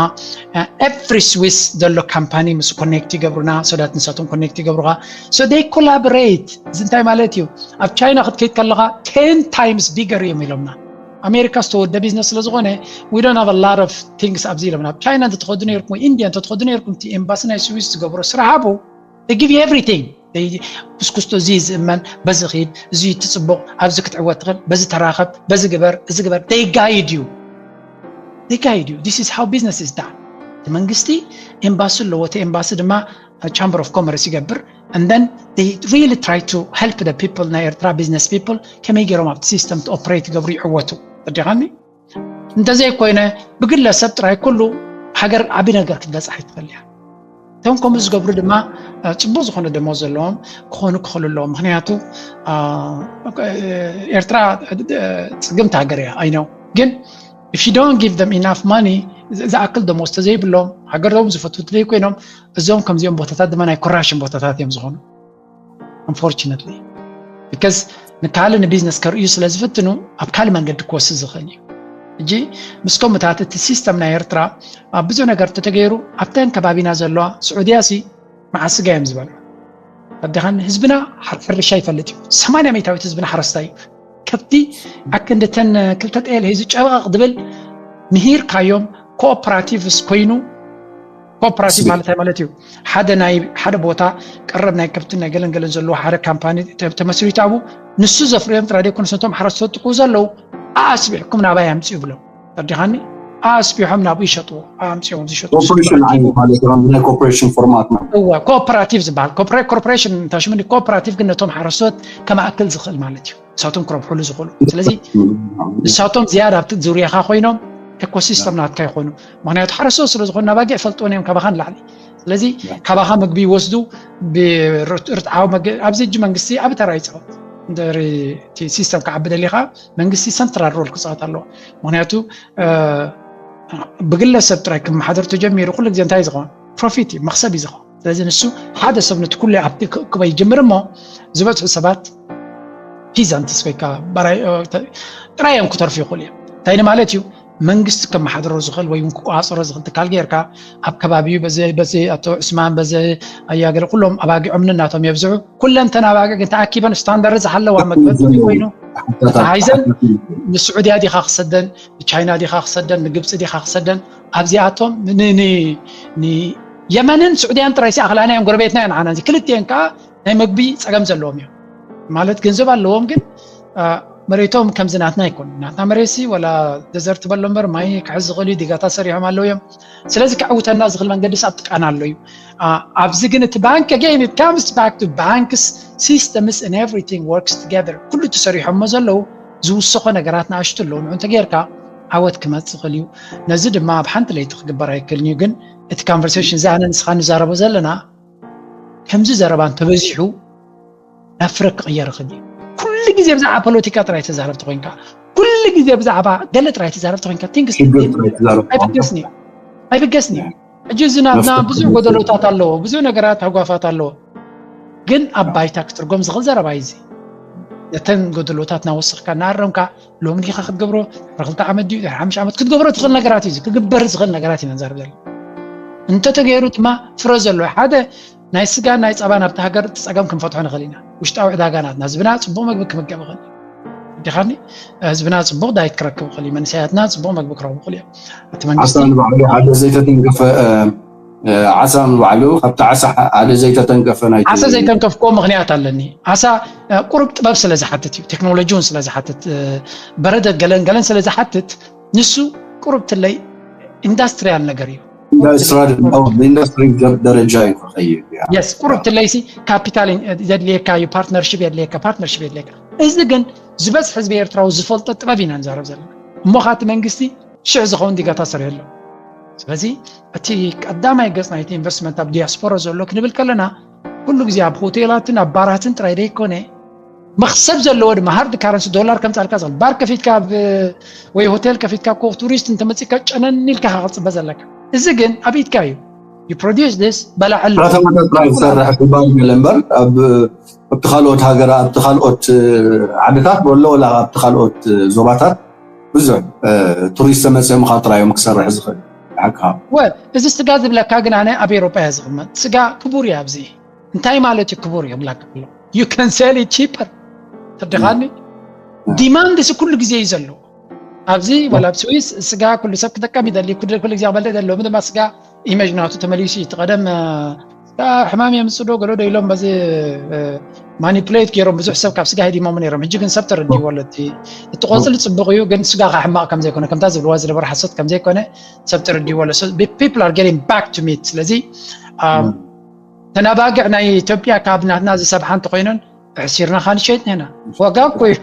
Every Swiss ዘሎ ካምፓኒ ምስ ኮኔክት ይገብሩና። So that ንሳቶም ኮኔክት ይገብሩኻ። So they collaborate። እዚ እንታይ ማለት እዩ? ኣብ ቻይና ክትከይድ ከለኻ ten times bigger እዮም ኢሎምና። ኣሜሪካ ዝተወደ ቢዝነስ ስለ ዝኾነ we don't have a lot of things ኣብዚ ኢሎምና። ኣብ ቻይና እንተትኸዱ ነርኩም ወይ ኢንድያ እንተትኸዱ ነርኩም እቲ ኤምባሲ ናይ ስዊስ ዝገብሮ ስራሕ ኣብኡ they give you everything። ብስኩስቶ እዚ ዝእመን በዚ ኺድ እዚ ትፅቡቕ ኣብዚ ክትዕወት ትኽእል በዚ ተራኸብ በዚ ግበር እዚ ግበር they guide you they guide you this is how business is done። እቲ መንግስቲ ኤምባሲ ኣለዎ። እቲ ኤምባሲ ድማ chamber of commerce ይገብር and then they really try to help the people ናይ ኤርትራ business people ከመይ ገይሮም ኣብቲ system to operate ይገብሩ ይዕወቱ። ተዲኻኒ እንተዘይኮይነ ብግለሰብ ጥራይ ኩሉ ሃገር ዓቢ ነገር ክትበፅሕ ይትኽእል እያ። እቶም ከምኡ ዝገብሩ ድማ ፅቡቅ ዝኾነ ደሞዝ ዘለዎም ክኾኑ ክኽእሉ ኣለዎም። ምክንያቱ ኤርትራ ፅግምቲ ሃገር እያ ኣይነው ግን if you don't give them enough money ዝኣክል ደሞዝ ተዘይብሎም ሃገሮም ዝፈትው ተዘይኮይኖም እዞም ከምዚኦም ቦታታት ድማ ናይ ኮራሽን ቦታታት እዮም ዝኾኑ። Unfortunately because ንካልእ ንቢዝነስ ከርእዩ ስለ ዝፍትኑ ኣብ ካልእ መንገዲ ክወስድ ዝኽእል እዩ። ሕጂ ምስ ከምኡታት እቲ ሲስተም ናይ ኤርትራ ኣብ ብዙሕ ነገር ተተገይሩ ኣብተን ከባቢና ዘለዋ ስዑድያ ሲ መዓስ ስጋ እዮም ዝበልዑ ኣዴኻን ህዝብና ሕርሻ ይፈልጥ እዩ። ሰማንያ ሚእታዊት ህዝብና ሓረስታይ እዩ። ከብቲ ኣክንድተን ክልተ ጤል ሒዙ ጨበቕ ዝብል ምሂርካዮም ኮኦፐራቲቭስ ኮይኑ ኮኦፐራቲቭ ማለት እንታይ ማለት እዩ? ሓደ ናይ ሓደ ቦታ ቀረብ ናይ ከብትን ናይ ገለንገለን ዘለዎ ሓደ ካምፓኒ ተመስሪቱ ኣብኡ ንሱ ዘፍርዮም ጥራይ ዘይኮነስ ነቶም ሓረስቶት ጥቅኡ ዘለዉ ኣስቢሕኩም ናባይ ኣምፅኡ ብሎም ተዲኻኒ ኣስቢሖም ናብኡ ይሸጥዎ ኣምፅኦም ዝሸጡ ኮርፖሬሽን ዓይነት ማለት እዩ ናይ ኮርፖሬሽን ፎርማት ማለት እዋ ኮኦፐራቲቭ ዝበሃል ኮርፖሬሽን ታሽምኒ ኮኦፐራቲቭ ግን ነቶም ሓረስቶት ከማእክል ዝኽእል ማለት እዩ። ንሳቶም ክረብሕሉ ዝኽእሉ ስለዚ ንሳቶም ዝያዳ ኣብቲ ዙርያኻ ኮይኖም ኤኮሲስተም ናትካ ይኾኑ። ምክንያቱ ሓረስቶት ስለ ዝኾኑ ኣባጊዕ ይፈልጥዎን እዮም ካባኻ ንላዕሊ። ስለዚ ካባኻ ምግቢ ይወስዱ ብርትዓዊ ኣብዚ እጂ መንግስቲ ኣብ ተራ ይፃወት። እንድሕሪ እቲ ሲስተም ክዓቢ ደሊኻ መንግስቲ ሰንትራል ሮል ክፃወት ኣለዎ። ምክንያቱ ብግለሰብ ጥራይ ክመሓደር ተጀሚሩ ኩሉ ግዜ እንታይ ዝኸውን ፕሮፊት እዩ መክሰብ እዩ ዝኸውን። ስለዚ ንሱ ሓደ ሰብ ነቲ ኩሉ ኣብቲ ክበይ ይጅምር እሞ ዝበፅሑ ሰባት ፒዛንትስ ወይ ከዓ ጥራይ እዮም ክተርፉ ይኽእሉ እዮም። እንታይ ማለት እዩ መንግስቲ ከመሓድሮ ዝኽእል ወይ ክቆፃፀሮ ዝኽእል ትካል ጌርካ ኣብ ከባቢኡ በዚ በዚ ኣቶ ዑስማን በዚ ኣያገለ ኩሎም ኣባጊዖም ንናቶም የብዝሑ ኩለንተን ኣባጊዕ ግን ተኣኪበን ስታንዳርድ ዝሓለዋ መግበቲ ኮይኑ ተታሒዘን ንስዑድያ ዲኻ ክሰደን ንቻይና ዲኻ ክሰደን ንግብፂ ዲኻ ክሰደን ኣብዚኣቶም የመንን ስዑድያን ጥራይ ሲኣኽላና እዮም ጎረቤትና እዮም ንዓና ክልቲአን ከዓ ናይ መግቢ ፀገም ዘለዎም እዮም ማለት ገንዘብ ኣለዎም ግን መሬቶም ከምዚ ናትና ኣይኮኑ ናትና መሬትሲ ወላ ደዘርት በሎ እምበር ማይ ክሕዝ ዝኽእል እዩ ዲጋታት ሰሪሖም ኣለዉ እዮም ስለዚ ክዕውተና ዝኽእል መንገዲ ስ ኣብቲ ቃና ኣሎ እዩ ኣብዚ ግን እቲ ባንክ again it comes back to banks systems and everything works together ኩሉ ተሰሪሖሞ ዘለዉ ዝውሰኾ ነገራት ንኣሽቱ ኣለዉ ንዑ እንተጌርካ ዓወት ክመፅእ ይኽእል እዩ ነዚ ድማ ኣብ ሓንቲ ለይቲ ክግበር ኣይክእልን እዩ ግን እቲ conversation እዚ ኣነ ንስኻ ንዛረቦ ዘለና ከምዚ ዘረባ እንተበዚሑ ናብ ፍረ ክቕየር ይኽእል እዩ። ኩሉ ግዜ ብዛዕባ ፖለቲካ ጥራይ ተዛረብቲ ኮይንካ፣ ኩሉ ግዜ ብዛዕባ ገለ ጥራይ ተዛረብቲ ኮይንካ፣ ቲንክስ ሽግር ጥራይ ተዛረብቲ ኮይንካ። ኣይብገስኒ እዩ። ኣይብገስኒ እዩ። ሕጂ እዚ ናትና መፍትሒ ብዙሕ የለን። ጎደሎታት ኣለዎ፣ ብዙሕ ነገራት ሃጓፋት ኣለዎ። ግን ኣብ ባይታ ክትርጎም ዝኽእል ዘረባ እዩ እዚ። ነተን ጎደሎታት እናወሰኽካ እናኣረምካ ሎም ዲኻ ክትገብሮ ድሕሪ ክልተ ዓመት ድዩ ድሕሪ ሓሙሽተ ዓመት ክትገብሮ ትኽእል ነገራት እዩ። ክግበር ዝኽእል ነገራት ኢና ንዛረብ ዘለና። እንተተገይሩ ድማ ፍረ ዘለዎ ሓደ ናይ ስጋ ናይ ፀባ ናብቲ ሃገር እቲ ፀገም ክንፈትሖ ንኽእል ኢና። ውሽጣዊ ዕዳጋ ናትና ህዝብና ፅቡቕ መግቢ ክምገብ ይኽእል እዩ። ዲኻኒ ህዝብና ፅቡቕ ዳይት ክረክብ ይኽእል እዩ። መንእሰያትና ፅቡቕ መግቢ ክረኽቡ ይኽእሉ እዮም። እቲ መንግስቲ ዓሳ ንባዕሉ ሓደ ዘይተተንከፈ ዓሳ ንባዕሉ ካብቲ ዓሳ ሓደ ዘይተተንከፈ ናይ ዓሳ ዘይተንከፍክዎ ምኽንያት ኣለኒ። ዓሳ ቁሩብ ጥበብ ስለ ዝሓትት እዩ፣ ቴክኖሎጂ እውን ስለ ዝሓትት፣ በረደት ገለን ገለን ስለ ዝሓትት ንሱ ቁሩብ ትለይ ኢንዳስትሪያል ነገር እዩ። ኢንዳስትሪ ደረጃ እዩ ክኸይድ። የስ ቁሩብ ትለይሲ ካፒታል ዘድልየካ እዩ፣ ፓርትነርሽፕ የድልየካ፣ ፓርትነርሽፕ የድልየካ። እዚ ግን ዝበዝሕ ህዝቢ ኤርትራዊ ዝፈልጦ ጥበብ ኢና ንዛረብ ዘለና። እሞ ካቲ መንግስቲ ሽሕ ዝኸውን ዲጋታት ሰሪሑ ኣሎ። ስለዚ እቲ ቀዳማይ ገጽ ናይቲ ኢንቨስትመንት ኣብ ዲያስፖራ ዘሎ ክንብል ከለና ኩሉ ግዜ ኣብ ሆቴላትን ኣብ ባራትን ጥራይ ዘይኮነ መኽሰብ ዘለዎ ድማ ሃርድ ካረንሲ ዶላር ከምጻልካ ዝኽእል ባር ከፊትካ ወይ ሆቴል ከፊትካ ኮ ቱሪስት እንተመጺካ ጨነን ኢልካ ክጽበ ዘለካ። እዚ ግን ኣብ ኢድካ እዩ። You produce this በላዕሉ ከተማታት ጥራይ ዝሰርሕ ክባል ገለ እምበር ኣብቲ ካልኦት ሃገራት ኣብቲ ካልኦት ዓድታት ወሎ ወላ ኣብቲ ካልኦት ዞባታት ብዙሕ ቱሪስት ተመፅኦም ካብ ጥራዮም ክሰርሕ ዝኽእል ሓቅኻ። ወ እዚ ስጋ ዝብለካ ግን ኣነ ኣብ ኤሮጳ እያ ዝቕመጥ። ስጋ ክቡር እዩ ኣብዚ። እንታይ ማለት እዩ ክቡር እዩ ብላካ ኣሎ። You can sell it cheaper። ተደኻኒ ዲማንድ ሲ ኩሉ ግዜ እዩ ዘሎ ኣብዚ ወላ ኣብ ስዊስ ስጋ ኩሉ ሰብ ክጠቀም ይደሊ ኩሉ ግዜ ክበልዕ ደለዎም ድማ ስጋ ኢሜጅ ናቱ ተመሊሱ እዩ። እቲ ቀደም ስጋ ሕማም የምፅእ ዶ ገለ ዶ ኢሎም በዚ ማኒፕሌት ገይሮም ብዙሕ ሰብ ካብ ስጋ ሂዲሞም ነይሮም። ሕጂ ግን ሰብ ተረዲእዎ ኣሎ። እቲ እቲ ቆፅሊ ፅቡቕ እዩ፣ ግን ስጋ ከዓ ሕማቕ ከም ዘይኮነ ከምታ ዝብልዋ ዝነበረ ሓሶት ከም ዘይኮነ ሰብ ተረዲእዎ ኣሎ። So the people are getting back to meat። ስለዚ እተን ኣባግዕ ናይ ኢትዮጵያ ካብ ናትና ዝሰብሓ እንተኮይነን ኣሕሲርና ካ ንሸይጥ ኒና ዋጋ እኮ እዩ።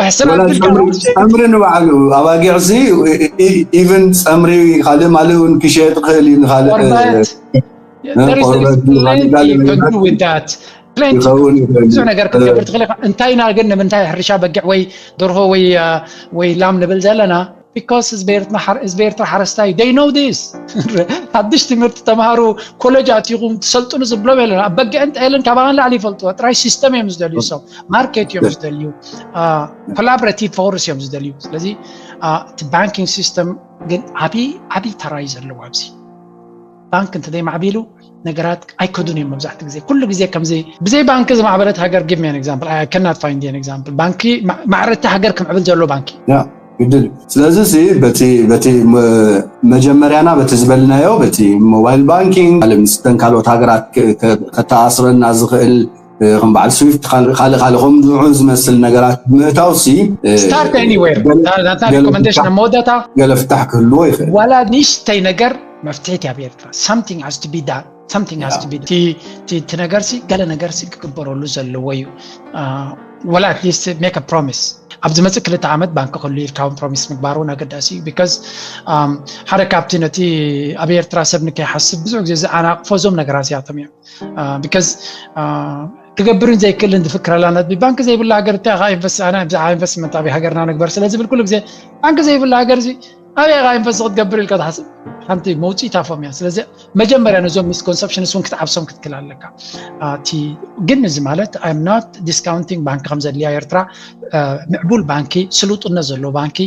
ኣሕስራ ጸምሪ ንባዕሉ ኣባጊዕ ሲ ኢቨን ጸምሪ ካልእ ማልእ እውን ክሸየጥ ክኽእል እዩ። ንካልእ ቆርበት ቆርበት plenty you can do with that. Plenty ይኸውን ይኽእል ብዙሕ እዩ። ነገር ክትገብር ትኽእል ኢኻ። እንታይ ኢና ግን ንምንታይ ሕርሻ በጊዕ ወይ ደርሆ ወይ ወይ ላም ንብል ዘለና? Because ህዝቢ ኤርትራ ሓር- ህዝቢ ኤርትራ ሓረስታይ they know this። ሓድሽ ትምህርቲ ተምሃሩ ኮሌጅ ኣቲኹም ትሰልጥኑ ዝብሎም የለን። ኣብ በጊዕን ጤልን ካባኻን ላዕሊ ይፈልጥዎ። ጥራይ ሲስተም እዮም ዝደልዩ፣ ሰብ ማርኬት እዮም ዝደልዩ፣ ኮላቦሬቲቭ ፎርስ እዮም ዝደልዩ። ስለዚ አ፣ እቲ ባንኪንግ ሲስተም ግን ዓብዪ ዓብዪ ተራ እዩ ዘለዎ ኣብዚ። ባንክ እንተዘይማዕቢሉ ነገራት ኣይከዱን እዮም መብዛሕትኡ ግዜ። ኩሉ ግዜ ከምዚ ብዘይ ባንኪ ዝማዕበለት ሃገር give me an example. I cannot find an example. ባንኪ ማ- ማዕረ እቲ ሃገር ክምዕብል ዘሎ ባንኪ ያ ግድል እዩ። ስለዚ ሲ በቲ በቲ መ- መጀመርያና በቲ ዝበልናዮ በቲ ሞባይል ባንኪንግ ማለት ምስ ተን ካልኦት ሃገራት ክ- ክ- ከተኣስረና ዝኽእል እ፣ ከም በዓል ስዊፍት ካል- ካልእ ካልእ ከምኡ ዝመስል ነገራት ብምእታው ሲ እ፣ start anywhere ገለ- ናታ ገለ ሪኮመንዴሽን ፍታሕ- ኣብ መወዳእታ ገለ ፍታሕ ክህልዎ ይኽእል። ዋላ ንእሽተይ ነገር መፍትሒት ኣብ ኤርትራ something has to be done. Something has to be done. እቲ- እቲ እቲ ነገር ሲ ገለ ነገር ሲ ክግበረሉ ዘለዎ እዩ። አ፣ ወላ at least make a promise። ኣብ ዝመፅእ ክልተ ዓመት ባንክ ክህሉ ኢልካ እውን ፕሮሚስ ምግባር እውን ኣገዳሲ እዩ። Because ሓደ ካብቲ ነቲ ኣብ ኤርትራ ሰብ ንከይሓስብ ብዙሕ ግዜ ዝኣናቅፎ እዞም ነገራት እዚኣቶም እዮም። Because ክገብርን ዘይክእልን ዝፍክር ኣላ ነቢ ባንክ ዘይብላ ሃገር እንታይ ኢኻ ኢንቨስት ኣነ ብዛዕባ ኢንቨስትመንት ኣብ ሃገርና ንግበር ስለ ዝብል ኩሉ ግዜ ባንክ ዘይብላ ሃገር እዚ ኣበይ ኢኻ ኢንቨስት ክትገብር ኢልካ ትሓስብ ሓንቲ መውፅኢት ኣፎም እያ። ስለዚ መጀመርያ ነዞም ሚስኮንሰፕሽንስ እውን ክትዓብሶም ክትክል ኣለካ። እቲ ግን እዚ ማለት I'm not discounting ባንክ ከም ዘድልያ ኤርትራ ምዕቡል ባንኪ ስሉጥነት ዘለዎ ባንኪ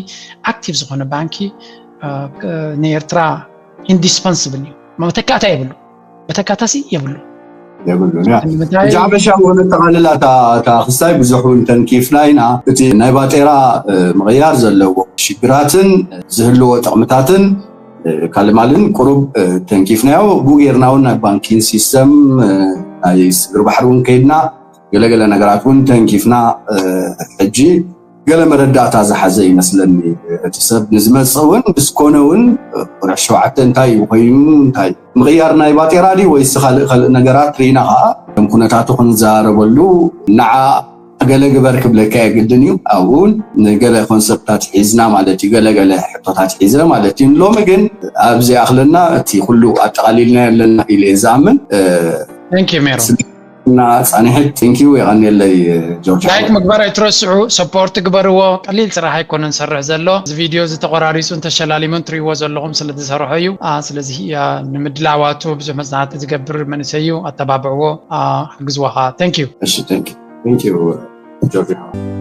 ኣክቲቭ ዝኾነ ባንኪ ንኤርትራ ኢንዲስፐንስብል እዩ። መተካእታ የብሉ መተካእታሲ የብሉ የብሉን ያ እዚ ሓበሻ እውን ኣጠቃልላ እታ ክስታይ ብዙሕ እውን ተንኪፍና ኢና። እቲ ናይ ባጤራ ምቕያር ዘለዎ ሽግራትን ዝህልዎ ጥቕምታትን ካልእ ማልን ቁሩብ ተንኪፍናዮ ብኡ ጌርና እውን ናይ ባንኪን ሲስተም ናይ ስግር ባሕሪ እውን ከይድና ገለገለ ነገራት እውን ተንኪፍና ሕጂ ገለ መረዳእታ ዝሓዘ ይመስለኒ። እቲ ሰብ ንዝመፅእ እውን ምስ ኮነ እውን ቁርሕ ሸውዓተ እንታይ እዩ ኮይኑ እንታይ ምቕያር ናይ ባጤራ ድዩ ወይስ ካልእ ካልእ ነገራት ርኢና ከዓ ከም ኩነታቱ ክንዘራረበሉ ንዓ ገለ ግበር ክብለካ የግድን እዩ። ኣብኡ እውን ንገለ ኮንሰፕታት ሒዝና ማለት እዩ ገለገለ ሕቶታት ሒዘ ማለት እዩ። ሎሚ ግን ኣብዚ ኣኽለና እቲ ኩሉ ኣጠቓሊልና ኣለና ኢለ እየ ዝኣምን። Thank you ሜሮ እና ፃንሒት ቴንኪዩ የቐንየለይ ጆርጅ ላይክ ምግባር ኣይትረስዑ። ሰፖርት ግበርዎ። ቀሊል ስራሕ ኣይኮነን ሰርሕ ዘሎ እዚ ቪድዮ ዝተቆራሪፁ እንተሸላሊሙን ትሪእዎ ዘለኹም ስለ ዝሰርሖ እዩ። ስለዚ ንምድላዋቱ ብዙሕ መፅናዕቲ ዝገብር መንእሰይ እዩ። ኣተባብዕዎ። ሓግዝዎ ከዓ። Thank you እሺ ቴንኪዩ Thank you, Georgia.